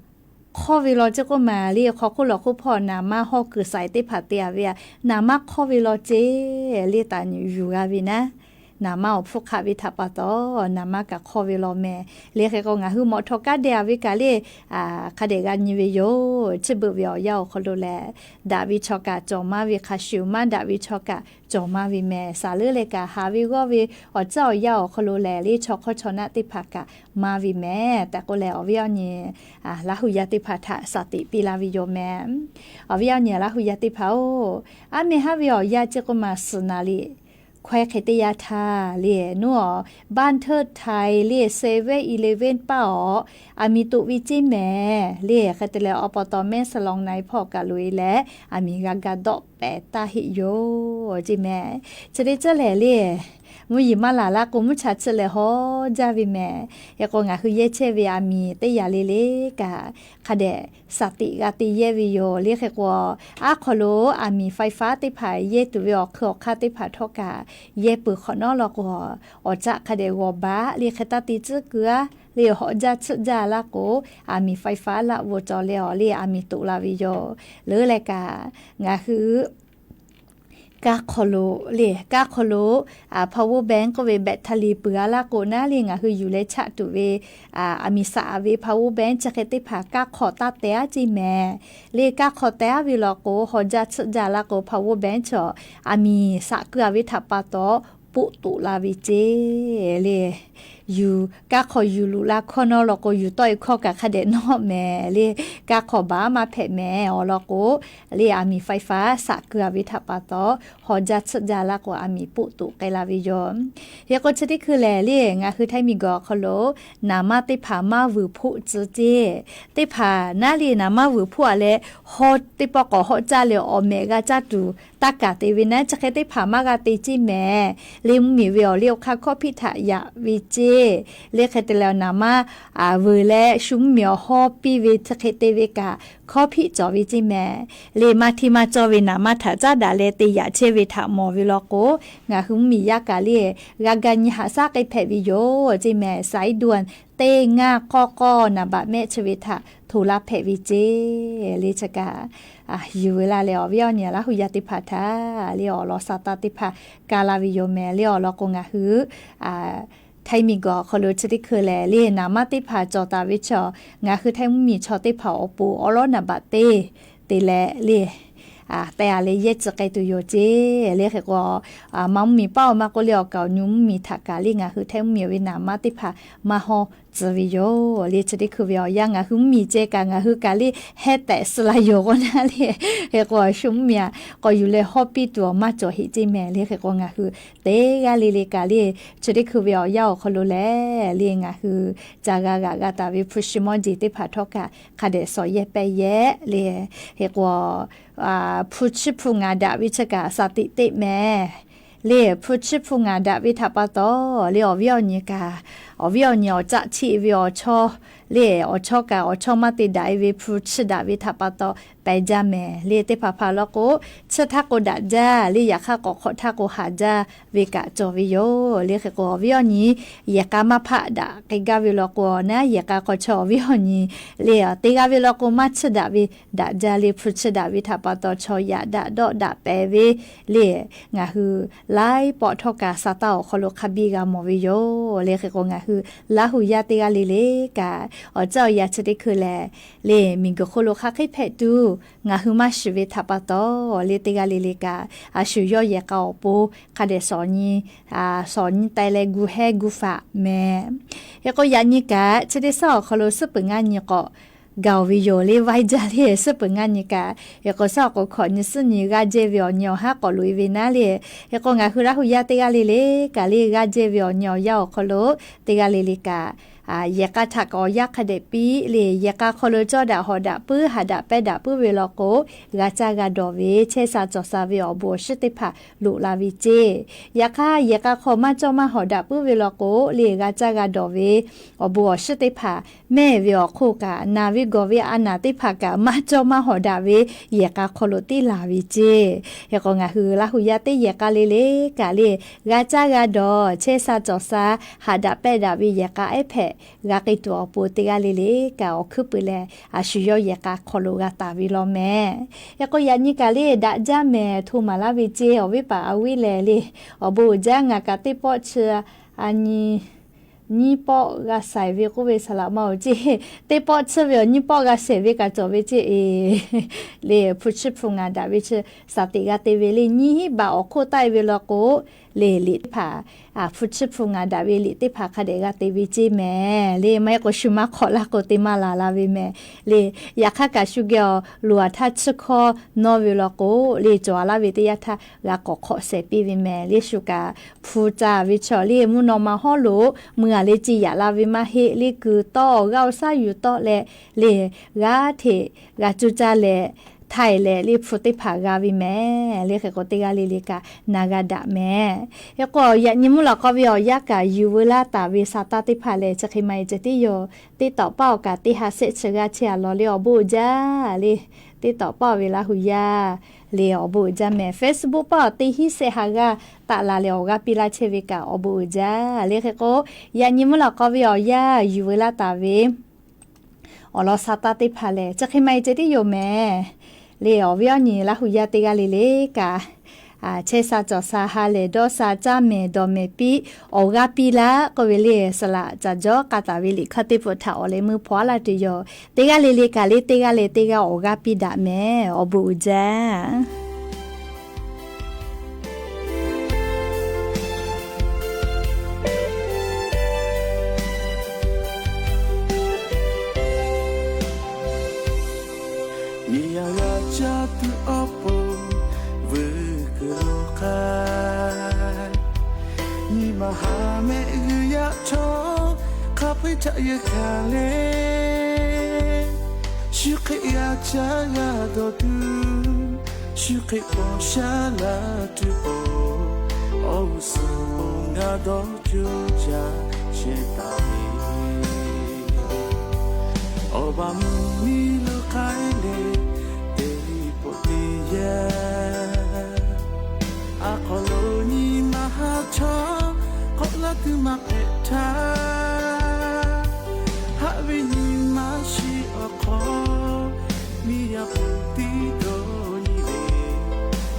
hk'awˇ ve law ceˇ k'oˆ ma le, hk'aw hk'oˆ lawˬ hk'oˆ hpawˇ naˍ manˇ hawˇ kuiˬ saiˍ teˇ hpaˍ te a ve a, naˍ manˇ hk'awˇ ve law ceˇ le, taˍ nyi yuˬ g'a ve naˉ. Naˍ manˇ awˬ hpfuhˇ hk'aˆ ve htaꞈ pa taw, naˍ manˇ kaꞈ hk'awˇ ve law mehˍ. Le hk'e k'o, ngaˬ hui mawꞈ htawꞈ kaˉ deh a ve kaꞈ le, hk'a dehꞈ g'a nyi ve yoˬ. Chi beuꞈ ve awˬ yanˇ awˬ hk'aw lo lehˬ, daꞈ ve chaw kaꞈ cawˬ maˇ ve hk'a shuˍ, maˇ daꞈ ve chaw kaꞈ cawˬ maˇ ve mehˍ. Shaˍ leuˉ leh kaꞈ, haˍ ve g'awˇ ve awˬ caˇ awˬ yanˇ awˬ hk'aw lo lehˬ le, chaw hk'awˇ chaw naˆ teˇ hpaˍ kaꞈ maˇ ve mehˍ tehꞈ k'oˆ leh, awˬ viˉ awˬ nyi Laˇ hu yaˇ teˇ hpaˍ htaꞈ shaˍ tiꞈ piˇ laˇ ve yoˬ mehˍ. Awˬ viˉ awˬ nyi Laˇ hu yaˇ teˇ hpaˍ-oˬ, aˉ meh haˉ ve awˬ yanˇ ceˇ k'oˆ ma, suhˍ naˍ riˍ hkawehˇ hk'e teˇ yanˇ htaˇ le, nuˉ awˬ baˇ hteuˆ htaiˍ le, seven eleven paˇ awˬ, aˬ miˍ toꞈ ve ceˇ mehˍ le. Hk'e te leh, awˬ pa taw mehˆ suh law na e hpawˇ kaꞈ loꞈ e leh, aˬ miˍ g'a ga dawˆ pehˍ taˇ heˆ yoˬ ceˇ mehˍ. Chi teˇ ceuˬ lehˬ le, mvuhˇ yeˬ maˇ laˬ laˇ k'o, mvuhˇ cha chi lehˬ haw jaˇ ve mehˍ. Hk'e k'o, ngaˬ hui yehˇ chehˇ ve aˬ miˍ teˇ yaꞈ le le kaꞈ, hk'a dehꞈ shaˍ tiꞈ g'a te yehˇ ve yoˬ le. Hk'e k'o, aˉ hk'aw lo aˬ miˍ faiˍ faˉ teˇ hpaˍ yehˇ tuˬ ve awˬ hk'eun awˬ hk'aˇ teˇ hpaˍ htawˇ kaꞈ yehˇ peuˬ hk'awꞈ nawˉ law k'o, awˬ caˆ hk'a dehꞈ g'awˬ baˆ le, hk'e taˇ te tcuhˉ keu a le, hawꞈ jaˇ tsuhˆ jaˇ laˇ k'o, aˬ miˍ faiˍ faˉ laˆ g'awˬ cawˬ leh awˬ le aˬ miˍ toꞈ la ve yoˬ. Leuˉ leh kaꞈ, ngaˬ hui kaˇ hk'aw lo le, kaˇ hk'aw lo power bank k'oˆ ve, battery peuˬ a laˇ k'o naˉ le, ngaˬ hui yuˬ leh chaˆ tuˬ ve aˬ miˍ shaꞈ ve power bank chi hk'e teˇ hpaˍ kaˇ hk'aw taˇ teh aˉ ceˇ mehˍ le. Kaˇ hk'aw teh aˉ ve law k'o, hawꞈ jaˇ tsuhˆ jaˇ laˇ k'o, power bank chaw aˬ miˍ shaꞈ keu a ve htaꞈ pa taw poˆ toꞈ la ve ceˇ le. Yuˬ kaˇ hk'aw yuˬ luꞈ la hkawˇ nawˉ law k'o, yuˬ tawˆ e hkawˇ kaꞈ hk'a dehꞈ nawˉ mehˍ le. Kaˇ hk'aw baˬ maˇ hpehꞈ mehˍ awˬ lawn k'o le, aˬ miˍ faiˍ faˉ shaꞈ keu a ve htaꞈ pa taw, hawꞈ jaˇ tsuhˆ jaˇ laˇ k'o, aˬ miˍ poˆ toꞈ k'ai la ve yoˬ. Hk'e k'o, chi teˇ hkui lehˬ le, ngaˬ hui Htaiˇ miˬguiˬ awˬ hk'aw lo naˍ manˇ teˇ hpaˍ maˇ vuiˬ hpoˆ tcuh ceˇ. Teˇ hpaˍ naˉ le naˍ manˇ vuiˬ hpoˆ a leh, hawˇ teˇ pawˆ k'awꞈ hawˆ caˇ leh awˬ mehꞈ g'a caˇ tuˬ taˇ kaˬ te ve naˉ, chi hk'e teˇ hpaˍ maˇ g'a te ceˇ mehˍ le. Mvuhˇmiˬ ve awˬ liˇ awˬ hk'aˇ hkawˇ hpiˆ htaꞈ yaꞈ ve ceˇ le. Hk'e te leh, naˍ manˇ vuiˬ leh shu mvuhˇmiˬ awˬ hawˇ piˇ ve chi hk'e te ve kaꞈ, hkawˇ hpiˆ cawˬ ve ceˇ mehˍ le. Maˇ hteˇ maˇ cawˇ ve naˍ manˇ htaꞈ caˉ daꞈ leh te yaꞈ chehˇ ve htaꞈ mawˬ ve law k'o, ngaˬ hui mvuhˇmiˬ yaˇ kaꞈ le, g'a ga nyi haꞈ shaˉ k'ai hpehꞈ ve yoˬ ceˇ mehˍ. Saiˉ duˇ teˇ ngaˇ k'awˇ k'awˇ naˍ baꞈ mehˆ chi ve htaꞈ hto laˇ hpehꞈ ve ceˇ le. Chi kaꞈ yuˬ ve laˇ leh, awˬ viˉ awˬ nyi Laˇ hu yaˇ teˇ hpaˍ htaꞈ le awˬ lawn sa taˇ teˇ hpaˍ kaˇ laˇ ve yoˬ mehˍ le. Awˬ lawn k'o, ngaˬ hui Htaiˇ miˬguiˬ awˬ hk'aw lo chi teˇ hkui lehˬ le, naˍ manˇ teˇ hpaˍ cawˬ taˍ ve chaw, ngaˬ hui Htaiˇ mvuhˇmiˬ chaw teˇ hpaˍ awˬ pon awˉ lawˉ naˍ baꞈ teˇ te leh le, te a leh yehˇ tcuh k'ai tuˬ yoˬ ceˇ le. Hk'e k'o, maˇ mvuhˇmiˬ paˇ awˬ maˇ k'oˆ le, awˬ kaˍ awˬ nyi mvuhˇmiˬ htaꞈ kaꞈ le, ngaˬ hui Htaiˇ mvuhˇmiˬ ve naˍ manˇ teˇ hpaˍ maˇ hawˇ tcuh ve yoˬ le. Chi teˇ hkui ve awˬ yanˇ ngaˬ hui mvuhˇmiˬ ceh kaꞈ ngaˬ hui kaꞈ le heh tehꞈ suh la yoˬ k'o naˉ le. Hk'e k'o, shu mvuhˇmiˬ a k'awꞈ yuˬ leh hawˇ piˇ tuˬ awˬ maˇ cawˬ heˆ ceˇ mehˍ le. Hk'e k'o, ngaˬ hui teˇ g'aˇ le le kaꞈ le, chi teˇ hkui ve awˬ yanˇ awˬ hk'aw lo lehˬ le, ngaˬ hui ca g'a g'aꞈ g'a taˍ ve hpu shi mawˇ jeˬ teˇ hpaˍ htawˇ kaꞈ hk'a dehꞈ shawˍ yehˇ pehˇ yehˇ le. Hk'e k'o, hpu chiˇ hpu ngaˍ daꞈ ve chi kaꞈ shaˍ tiꞈ teˇ mehˍ le. Hpu chiˇ hpu ngaˍ daꞈ ve htaꞈ pa taw le, awˬ viˉ awˬ nyi kaꞈ Awˬ viˉ awˬ nyi awˬ caˆ chiˆ ve awˬ chawˇ le, awˬ chawˇ kaꞈ awˬ chawˇ maˇ te daꞈ e ve hpu chiˇ daꞈ ve htaꞈ pa taw pehˬ jaˇ mehˍ le. Teˇ hpaˍ hpaˍ law k'o, chiˇ htaˇ k'o daꞈ jaˇ le, yaꞈ hk'aˇ k'awꞈ hk'awꞈ htaˇ k'o haˍ jaˇ ve kaꞈ cawˬ ve yoˬ le. Hk'e k'o, awˬ viˉ awˬ nyi yehˬ k'a maˇ hpaˆ daꞈ k'ai gaˇ ve law k'o, awˬ na yehˬ k'a hk'aw chaw awˬ viˉ awˬ nyi le, teˇ g'aˇ ve law k'o maˇ chiˇ daꞈ ve daꞈ jaˇ le, hpu chiˇ daꞈ ve htaꞈ pa taw chaw yaꞈ daꞈ dawˆ daꞈ pehˍ ve le. Ngaˬ hui laiˉ pawˆ htawˇ kaꞈ sa taˇ awˬ hk'aw lo hk'a biˇ g'a mawˬ ve yoˬ le. Hk'e k'o, ngaˬ hui Laˇ hu yaˇ teˇ g'aˇ le le kaꞈ, awˬ caˇ awˬ yaꞈ chi teˇ hkui lehˬ le, miˬguiˬ hk'oˆ lo hk'aˬ hk'e hpehꞈ tuˬ ngaˬ hui maˇ shiˍ ve htaꞈ pa taw le, teˇ g'aˇ le le kaꞈ a shu yawˇ yehˬ k'a awˬ pon hk'a dehꞈ shawˍ nyi, shawˍ nyi taiˍ leh gu hehˉ gu faˍ mehˍ. Hk'e k'o, yaꞈ nyi kaꞈ chi teˇ saˉ awˬ hk'aw lo suhˉ peuˬ ngaˇ nyi k'awꞈ gaˬ oˬ ve yoˬ le, vaiˇ jaˇ le, suhˉ peuˬ ngaˇ nyi kaꞈ. Hk'e k'o, suhˉ awˬ k'o hkawꞈ nyi suhˉ nyi g'aˇ jehˇ ve awˬ nyi awˬ haˉ k'awꞈ loꞈ e ve naˉ le. Hk'e k'o, ngaˬ hui Laˇ hu yaˇ teˇ g'aˇ le le kaꞈ le, g'aˇ jehˇ ve awˬ nyi awˬ yaˇ awˬ hk'aw lo teˇ g'aˇ le le kaꞈ yehˬ k'a htaꞈ kaꞈ awˬ yanˇ hk'a dehꞈ piˇ le. Yehˬ k'a hk'aw lo cawˇ daꞈ hawꞈ daꞈ puiˉ haꞈ daꞈ pehˇ daꞈ puiˉ ve law k'o, g'a caˇ g'a dawˬ ve chehˇ sha cawˬ sha ve awˬ bon awˬ shiˉ teˇ hpaˍ loꞈ la ve ceˇ. Yaꞈ hk'aˇ, yehˬ k'a hk'aw maˇ cawˇ maˇ hawꞈ daꞈ puiˉ ve law k'o le, g'a caˇ g'a dawˬ ve awˬ bon awˬ shiˉ teˇ hpaˍ mehˇ ve awˬ hk'oˆ kaꞈ, naˬ ve gawˬ ve a naˬ teˇ hpaˍ kaꞈ maˇ cawˇ maˇ hawꞈ daꞈ ve yehˬ k'a hk'aw lo teˇ laˬ ve ceˇ. Hk'e k'o, ngaˬ hui Laˇ hu yaˇ teˇ yehˬ k'a le le kaꞈ le, g'a caˇ g'a dawˬ chehˇ sha cawˬ sha haꞈ daꞈ pehˇ daꞈ ve yehˬ k'a ehˉ hpehꞈ g'a k'ai tuˬ awˬ pon teˇ g'aˇ le le kaꞈ awˬ hkuiˉ puiˍ lehˬ, a shu yawˇ yehˬ k'a hk'aw lo g'a taˍ ve law mehˍ. Hk'e k'o, yaꞈ nyi kaꞈ le daꞈ jaˇ mehˍ, hto maˍ laˇ ve ceˇ. Awˬ viˉ paˍ a viˉ lehˬ le, awˬ bon uiˍ jaˇ. Ngaˬ kaꞈ teˇ pawˆ chi a nyi nyiˇ pawˆ g'a shaiˍ ve k'oˆ ve saˍ laꞈ ma oˬ ceˇ. Teˇ pawˆ chiˇ ve awˬ nyiˇ pawˆ g'a shehˍ ve kaꞈ cawˬ ve ceˇ e. Le hpu chiˇ hpu ngaˍ daꞈ ve chi shaˍ teꞈ g'a te ve le. Nyiˇ hinˉ baꞈ awˬ hk'oˆ taˆ e ve law k'o, le liꞈ teˇ hpaˍ, hpu chiˇ hpu ngaˍ daꞈ ve liꞈ teˇ hpaˍ hk'a dehꞈ g'a te ve ceˇ mehˍ. Le maˇ heˆ k'o shu maˇ hk'awꞈ laˇ k'o te maˇ laˬ la ve mehˍ. Le yaꞈ hk'aˇ kaꞈ shu geh awˬ loˍ aˬ htaˇ chiˇ hkawˇ nawˇ ve law k'o, le cawˬ a laˇ ve teˇ yanˇ htaˇ g'a k'awꞈ hk'awꞈ shehˍ piˇ ve mehˍ. Le shu kaꞈ hpu ca ve chaw le mvuhˇ naw ma hawˉ lo mui aˬ le ce yaꞈ la ve maˇ heˆ. Le kuiˬ tawˆ g'aˇ oˬ shaˉ yuˬ tawˆ leh le g'aˇ hteꞈ g'a cuˇ caˇ leh htaiˍ leh le hpu teˇ hpaˍ g'a ve mehˍ. Le hk'e k'o, teˇ g'aˇ le le kaꞈ na g'a daꞈ mehˍ. Hk'e k'o, yaꞈ nyi mvuhˇ lawꞈ k'aw ve awˬ yanˇ kaꞈ yuˬ veu laˇ taˍ ve sa taˇ teˇ hpaˍ lehˬ, chi hk'e maˇ heˆ ceh tiˉ yoˬ. TikTok paˇ awˬ kaꞈ teˇ ha shehˆ chi g'aˇ chehˇ a law le, awˬ bon uiˍ jaˇ le. TikTok paˇ ve Laˇ hu yaˇ le, awˬ bon uiˍ jaˇ mehˍ. Facebook paˇ awˬ teˇ hinˉ shehˆ ha g'aˇ taˆ la leh awˬ g'aˇ piˇ laˇ chehˇ ve kaꞈ awˬ bon uiˍ jaˇ. Le hk'e k'o, yaꞈ nyi mvuhˇ lawꞈ k'aw ve awˬ yanˇ yuˬ veu laˇ taˍ ve awˬ lawn sa taˇ teˇ hpaˍ lehˬ, chi hk'e maˇ heˆ ceh tiˉ yoˬ mehˍ. Le awˬ viˉ awˬ nyi Laˇ hu yaˇ teˇ g'aˇ le le kaꞈ, chehˇ sha cawˬ sha ha lehˬ dawˇ sha caˇ mehˍ dawˬ mehˍ piˇ awˬ g'aˇ piˇ laˇ k'oˆ ve le, saˍ laꞈ caˬ jawˇ k'a taˍ ve liꞈ hkawˇ teˇ peuˬ htaꞈ awˬ leh meuˇ hpaw a laˇ tuˬ yoˬ. Teˇ g'aˇ le le kaꞈ le, teˇ g'aˇ leh teˇ g'aˇ awˬ g'aˇ piˇ daꞈ mehˍ. Awˬ bon uiˍ jaˇ. Miˬ yaˇ g'a caˇ tuˬ awˬ pon vuiˬ kuiˬ lo k'ai, nyi ma haꞈ mehˆ g'uiˬ yaˇ chaw hk'a peu-eˬ htaꞈ yehˬ hkanˍ leh, shu hk'e g'a caˇ g'a dawˬ tuˬ, shu hk'e paw sha la tuˬ awˬ, awˬ g'uˇ suhˍ awˬ g'aˇ dawˇ cuˇ caˇ chehˇ taˍ ve, awˬ baˬ mvuhˇ miˬ lo k'ai leh, teˇ pawˆ teˇ yanˇ, a hk'aw lo nyi ma haꞈ chaw k'awꞈ laˇ tuˬ maˇ hpehꞈ htaˇ, haꞈ ve nyi ma shiˍ awˬ hk'aw, miˬ yaˇ pon tiˉ dawˇ nyi ve,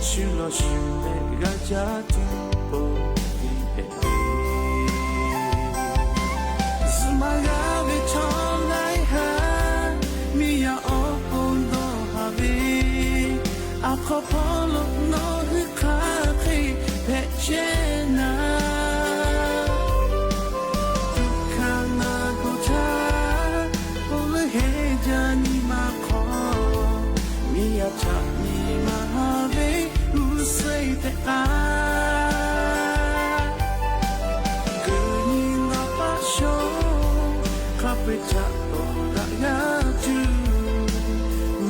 shu lawˬ shu leh g'a caˇ tuˬ pon te hpehꞈ ve, zuhꞈ maˇ g'a ve chaw laiˉ ha, miˬ yaˇ awˬ pon dawˇ haˍ ve, a hk'aw hpawˇ lo nawˬ hui hk'aˬ hk'e hpehꞈ chehˇ naˍ, tuꞈ hkanˍ naˍ gawˬ htaˇ, oˇ leuˉ heˆ jaˇ nyi ma hk'aw, miˬ yaˇ htaꞈ nyi ma haꞈ ve g'uˇ suhˍ tehꞈ k'ai, kuˬ nyi naˍ paˆ shaw, hk'a peu-eˬ htaꞈ k'awꞈ daꞈ g'a tuˬ,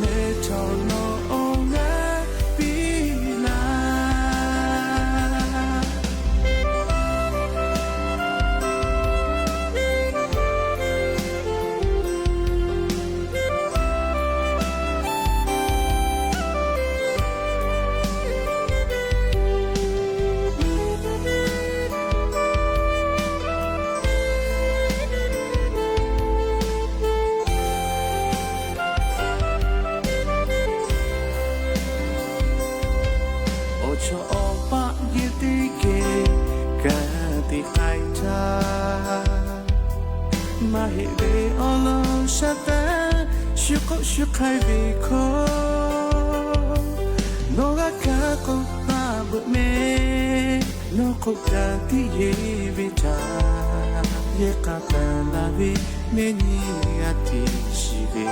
mehˬ htawˇ nawˬ awˬ g'aˇ piˇ laˇ. heˆ ve awˬ lawn sha taˇ, shu k'oˆ shu hk'ai ve hkawˇ, nawˬ g'a kaˇ k'o taˇ beuꞈ mehˍ. Nawˬ hk'oˆ kaꞈ tiˉ yeˬ ve htaꞈ yehˇ k'a taˍ la ve mehˆ nyi g'a te shiˍ ve.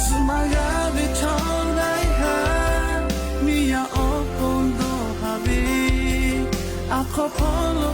Zuhꞈ maˍ g'a ve chaw laiˉ ha, miˬ yaˇ awˬ pon dawˇ haˍ ve, aˬ hk'aw hpawˇ lo